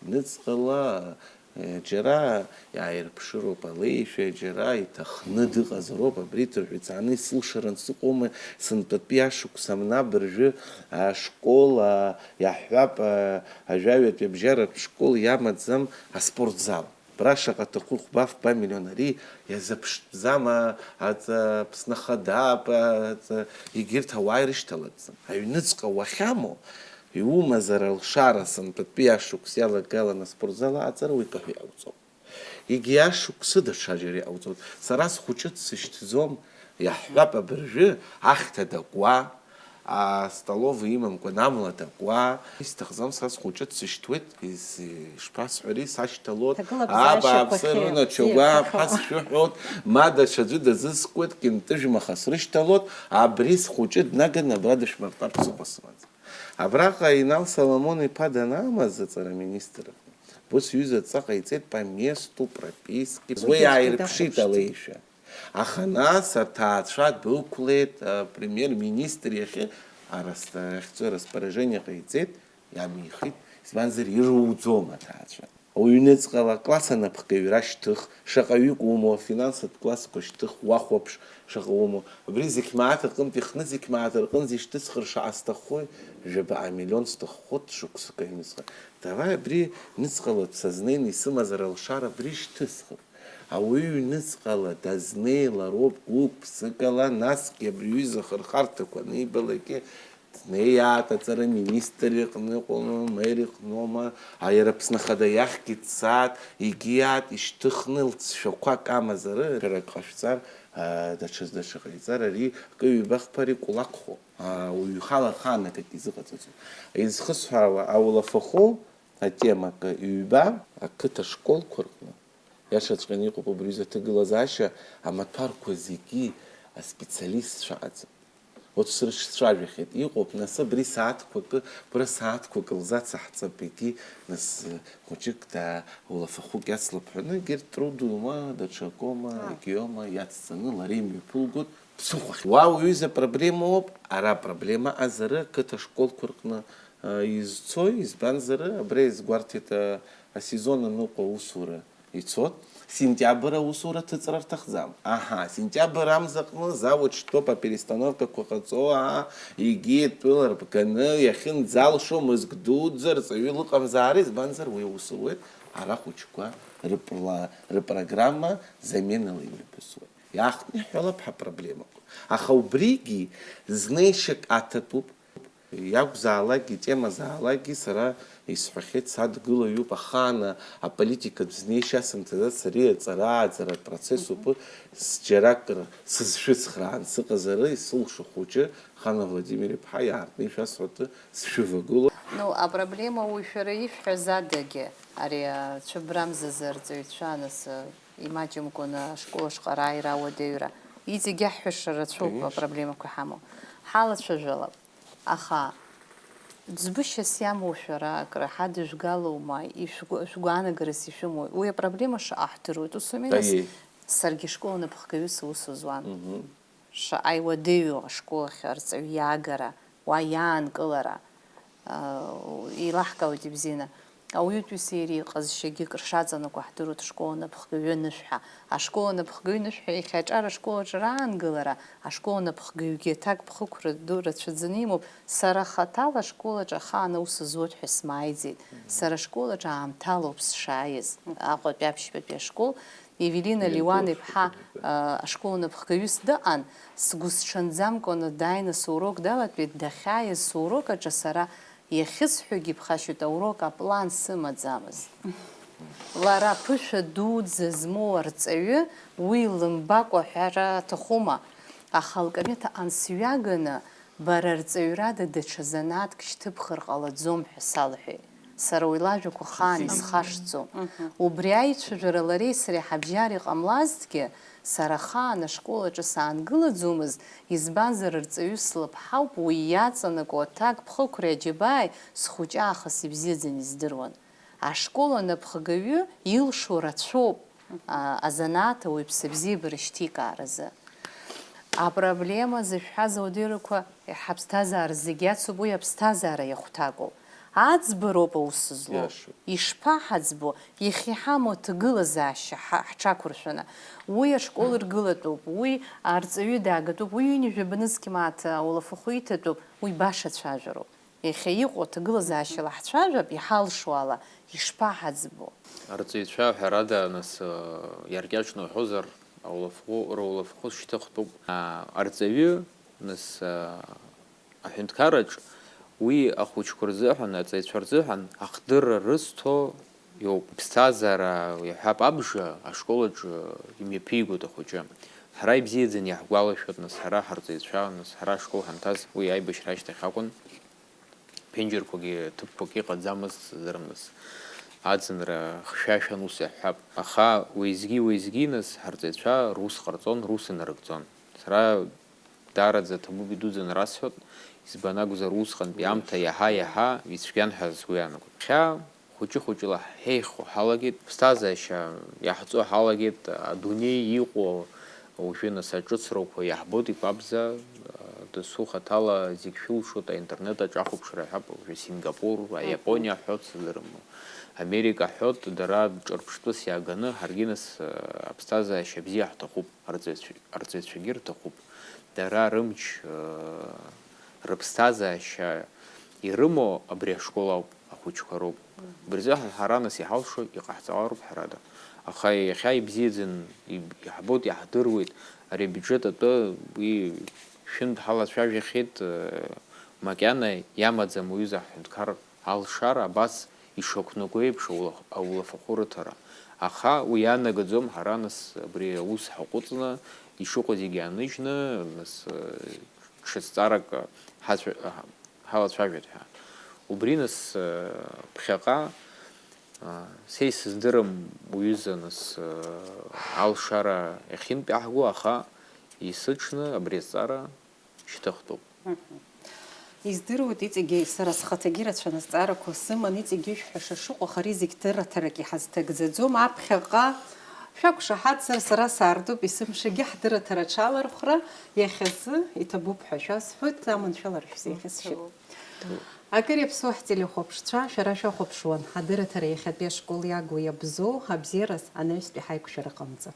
ҩныҵҟала, э, џьара иааирԥшыроуп алеишәа, џьара иҭахны дыҟазароуп, абри ҭырҳәыцааны исылшаран сыҟоума, сынтәатәи ашықәс амна абыржәы ашкол, а, иаҳҳәап, а, ажәаҩатәи абжьаратә школ иамаӡам аспортзал. Бара шаҟа аҭаху хәба-фба миллион ари иазыԥштәӡам, а, аҵа, Аԥсны Ахада, а, аҵа, егьырҭ ауаа ирышьҭалатәӡам. Аҩныҵҟа уахьамоу, иумазар алшара сынтәатәи ашықәс иалагалан аспортзал аҟаҵара уи каҳәа иҟауҵом. Егьи ашықәсы даҽаџьара иҟауҵоит. Сара схәыҷы дсышьҭӡом, иаҳҳәап, абыржәы ахьҭа дакуа, астоловый имамкәан амла дакуа, исҭахӡам, са схәыҷы дсышьҭуеит, ис-, ишԥасҳәари, сашьҭалоит, Ҭагылазаашьақәа абааԥсы, ахьы-, рыначагәа бзиа ԥҳа рҳәо. Сшәыҳәоит, ма даҽаӡәы дазыскуеит, кьынтыжәмаха срышьҭалоит, абри схәыҷы днаганы абра дышәмыртәарц сыҟоу сымаӡам. Абраҟа Инал Соломон-иԥа данаамаз аҵара аминистр аҟны, ус ҩыза адҵа ҟаиҵеит по месту прописки. Уи уи ааирԥшит алеишәа. Аха нас аҭаацәа дәықәлеит, апремиер-министр иахьы арасҭа-, ахьӡу распоряжение ҟаиҵеит, иамихит, избанзар, ирыуӡом аҭаацәа. Уҩныҵҟала акласс анапхгаҩра шьҭых, шаҟаҩык умоу, афинансатә классқәа шьҭых, уахәаԥш, шаҟа умоу. Абри зегь мааҭ аҟынтә ихны, зегь мааҭ рҟынӡа ишьҭысхыр шаҟа сҭаххои, жәабаҟа миллион сҭаххоит шықәсык аҩныҵҟа. Давай абри ҩныҵҟала дсызнеины исымазар алшара абри шьҭысхып. Ауаҩы ҩныҵҟала дазнеилароуп гәык-ԥсыкала, насгьы абри аҩыза ахырхарҭақәа анибалакгьы, днеиаат аҵара аминистр иҟны, иҟоума, амер иҟноума, а, иара Аԥсны Ахада иахьгьы дцаат, егьиаат, ишьҭыхны лҵшәақәак амазар, шәара ак ҟашәҵар, а, даҽаз даҽа ҟаиҵар, ари акы ҩба хԥа ари кәлакхо, а, уаҩ ихала ахаанагагь изыҟаҵаӡом. Изхысҳәаауа, аулафахәы атема акы ҩба ақыҭа школқәа рҟны, иашаҵәҟьаны иҟоуп убри аҩыза аҭагылазаашьа, амаҭәарқәа зегьы аспециалистцәа аӡам. Урҭ срыцәажәахьеит. Иҟоуп, нас, абри сааҭқәакы, бара сааҭқәак лзацаҳҵап, егьи, нас, хәыҷык даа, улафахәык иацлап ҳәаны, егьырҭ трудома, даҽакома, Ааи. Егьиома иацҵаны лара имҩаԥылгоит ԥсыхәахь. Уа уҩыза проблемоуп, ара проблема азары ақыҭа школқәа рҟны, а, изцои, избанзар, абра изгәарҭеит, а, асезон аныҟоу аусура. Ицоит. Сентиабр аусура ҭыҵра рҭахӡам. Аҳа, сентиабр амзаҟны завод шьҭоуп аперестановкақәа ҟаҵо, аа, егьи тәыла рбганы иахьынӡалшо мызк дуӡӡа рҵаҩы лыҟамзаара, избанзар уи аус луеит ара ахәыҷқәа рыпла-, рыпрограмма заменала имҩаԥысуеит. Иаахтны иҳәалап ҳапроблемақәа. Аха убригьы знеишьак аҭатәуп. Иакәзаалакгьы, итемазаалакгьы сара Исҳәахьеит, садгылаҩуп, ахаан аполитикатә знеишьа сымҭаӡац, ари аҵара-ааӡаратә процесс уп, сџьаракыр сызшәыцхраан сыҟазар, исылшо хәыҷы, Хана Владимир-иԥҳа, иаартны ишәасҳәоит, сшәывагылоуп. Ну, апроблема уи шәара ишәҳәаз адагьы, ари ацәыббра мзазы арҵаҩцәа, нас, имаҷымкәаны ашкол ашҟа рааира, ауадаҩра, иҵегь аҳәаша рацәоуп. Конечно. Апроблемақәа ҳамоу. Ҳалацәажәалап. Аха ӡбышьас иамоу шәара акры ҳадыжәгалоума, ишәгәы-, шәгәаанагарас ишәымоу? Уи апроблема шаҟа ҳдыруеит, ус ауми, нас? Аиеи. Саргьы школ анапхгаҩыс аус зуан. Мгм. Шаҟа иуадаҩу ашкол ахь арҵаҩы иаагара, уа иаанкылара, аа, еилаҳкаауеит ибзианы. Ауаҩытәыҩса иара иҟазшьагьы кыр шаҵанакуа ҳдыруеит, ашкол анапхгаҩы анышә ҳәа. Ашкол анапхгаҩы анышә ҳәа, иахьа аҿар ашкол аҿы раангылара, ашкол анапхгаҩгьы аҭакԥхықәра ду рацәаӡаны имоуп. Сара хаҭала ашкол аҿы ахаан аус зуеит ҳәа смааиӡеит. Сара ашкол аҿы аамҭалоуп сшааиз. Аҟәатәи аԥшьбатәи ашкол, Евелина Леуан-иԥҳа, аа, ашкол анапхгаҩыс дыҟан, сгәысҽанӡамкәаны дааины сурок далатәеит, дахьааиз сурок аҿы сара иахьысҳәогьы ԥхашьоит, аурок аплан сымаӡамызт. Лара ԥышәа дуӡӡа змоу арҵаҩы, уи лымбакәа ҳәара аҭахума? Аха лкабинет аҟны сҩаганы, бара рҵаҩрада даҽа занааҭк шьҭыбхыр ҟалаӡом ҳәа салҳәеит. Сара уи лажәақәа хаан исхашҭӡом. Убри аицәажәара лареи сареи ҳабжьара иҟамлазҭгьы, сара ахаан ашкол аҿы саангылаӡомызт, избанзар, рҵаҩыс лыԥҳауп, уи иаҵанакуа аҭакԥхықәреи аџьабааи схәыҷы аахыс ибзиаӡаны издыруан. Ашкол анапхгаҩы илшо рацәоуп, а, азанааҭ ауаҩԥсы абзиабара шьҭикааразы. Апроблема зышәҳәаз аудеирақәа ҳаԥсҭазаара зегь иацуп, уи аԥсҭазаара иахәҭакуп. Аӡбароуп аус злоу. Иашоуп. Ишԥаҳаӡбо, иахьа иҳамоу аҭагылазаашьа ҳа-, ҳҽақәыршәаны. Уи ашкол ргылатәуп, уи арҵаҩы даагатәуп, уи ҩынҩажәа нызқь мааҭ аулафахәы иҭатәуп, уи баша цәажәароуп. Иахьа иҟоу аҭагылазаашьала ҳцәажәап, иҳалшо ала, ишԥаҳаӡбо? Арҵаҩцәа, ҳәарада, нас, иаркьаҿны уҳәозар, аулафахәы, рулафахәы шьҭыхтәуп. Арҵаҩы, нас, аҳәынҭқарраҿ уи ахәыҷқәа рзыҳәан, аҵаҩцәа рзыҳәан ахдырра рызҭо иоуп. Иԥсҭазаара, иаҳҳәап, абжа ашкол аҿы имҩаԥигоит ахәыҷы. Ҳара ибзиаӡаны иаҳгәалашәоит, нас, ҳара ҳарҵаҩцәа, нас, ҳара ашкол ҳанҭаз, уи аибашьра ашьҭахь акәын. Ԥенџьырқәагьы ҭыԥқәак иҟаӡамызт, сыздырам, нас, аӡынра хьшәашәан, ус иаҳҳәап. Аха уеизгьы-уеизгьы, нас, ҳарҵаҩцәа рус ҟарҵон, рус инарыгӡон. Сара даараӡа ҭабуп идуӡӡаны расҳәоит, избан акәзар, усҟантәи аамҭа иаҳа-иаҳа ицәгьан ҳәа сгәы иаанагоит. Иахьа хәыҷы-хәыҷыла ҳеиӷьхо ҳалагеит, ԥсҭазаашьа иаҳҵо ҳалагеит, адунеи иҟоу уажәы, нас, аҿыцрақәа иаҳбоит икәабза, досу хаҭала зегь шәылшоит, аинтернет аҿы ахәаԥшра ҳәа, уажәы Сингапур, аиапониа ҳҳәоит, сыздырам, Америка ҳҳәоит, дара ҿырԥштәыс иааганы, ҳаргьы, нас, аԥсҭазаашьа бзиа ҳҭахуп, арҵаҩцәа-, арҵаҩцәагьы рҭахуп. Дара рымч, рыԥсҭазаашьа ирымоу абри ашкол ауп, ахәыҷқәа роуп. Убри азыҳәан ҳара, нас, иҳалшо иҟаҳҵалароуп, ҳәарада. Аха иахьа ибзиаӡаны иб-, иаҳбоит, иаҳдыруеит, ари абиуџьет атәы уи шәынтә ҳалацәажәахьеит, макьана иамаӡам уҩыза ҳҳәынҭқар алшара абас ишақәнаго еиԥш аулах-, аулафахәы рыҭара. Аха уи иаанагаӡом ҳара, нас, абри аус ҳаҟәыҵны, ишыҟоу зегьы ааныжьны, нас, ҽа зҵаарак ҳацәа-, ҳалацәажәеит ҳәа. Убри, нас, ԥхьаҟа, са исыздырам уҩыза, нас, алшара иахьынтәаҳго, аха есыҽны абри азҵаара шьҭыхтәуп. Мгм. Издыруеит, иҵегьы сара схаҭагьы рацәаны азҵаарақәа сыман, иҵегьы ишәҳәаша шыҟоу, аха ари зегь дырраҭарак иҳазҭагӡаӡом. Аԥхьаҟа шәақәшаҳаҭзар, сара саартуп, есымшагьы ҳдырраҭара аҽалархәра, иахьазы иҭабуп ҳәа шәасҳәоит, аманшәалара шәзеиӷьасшьап. Акыр иаԥсоу ҳтелехәаԥшцәа, шәара шәахәаԥшуан, ҳадырраҭара иахьатәи ашкол иагу иабзоу, абзиараз анаҩстәи ҳаиқәшәара ҟамҵа.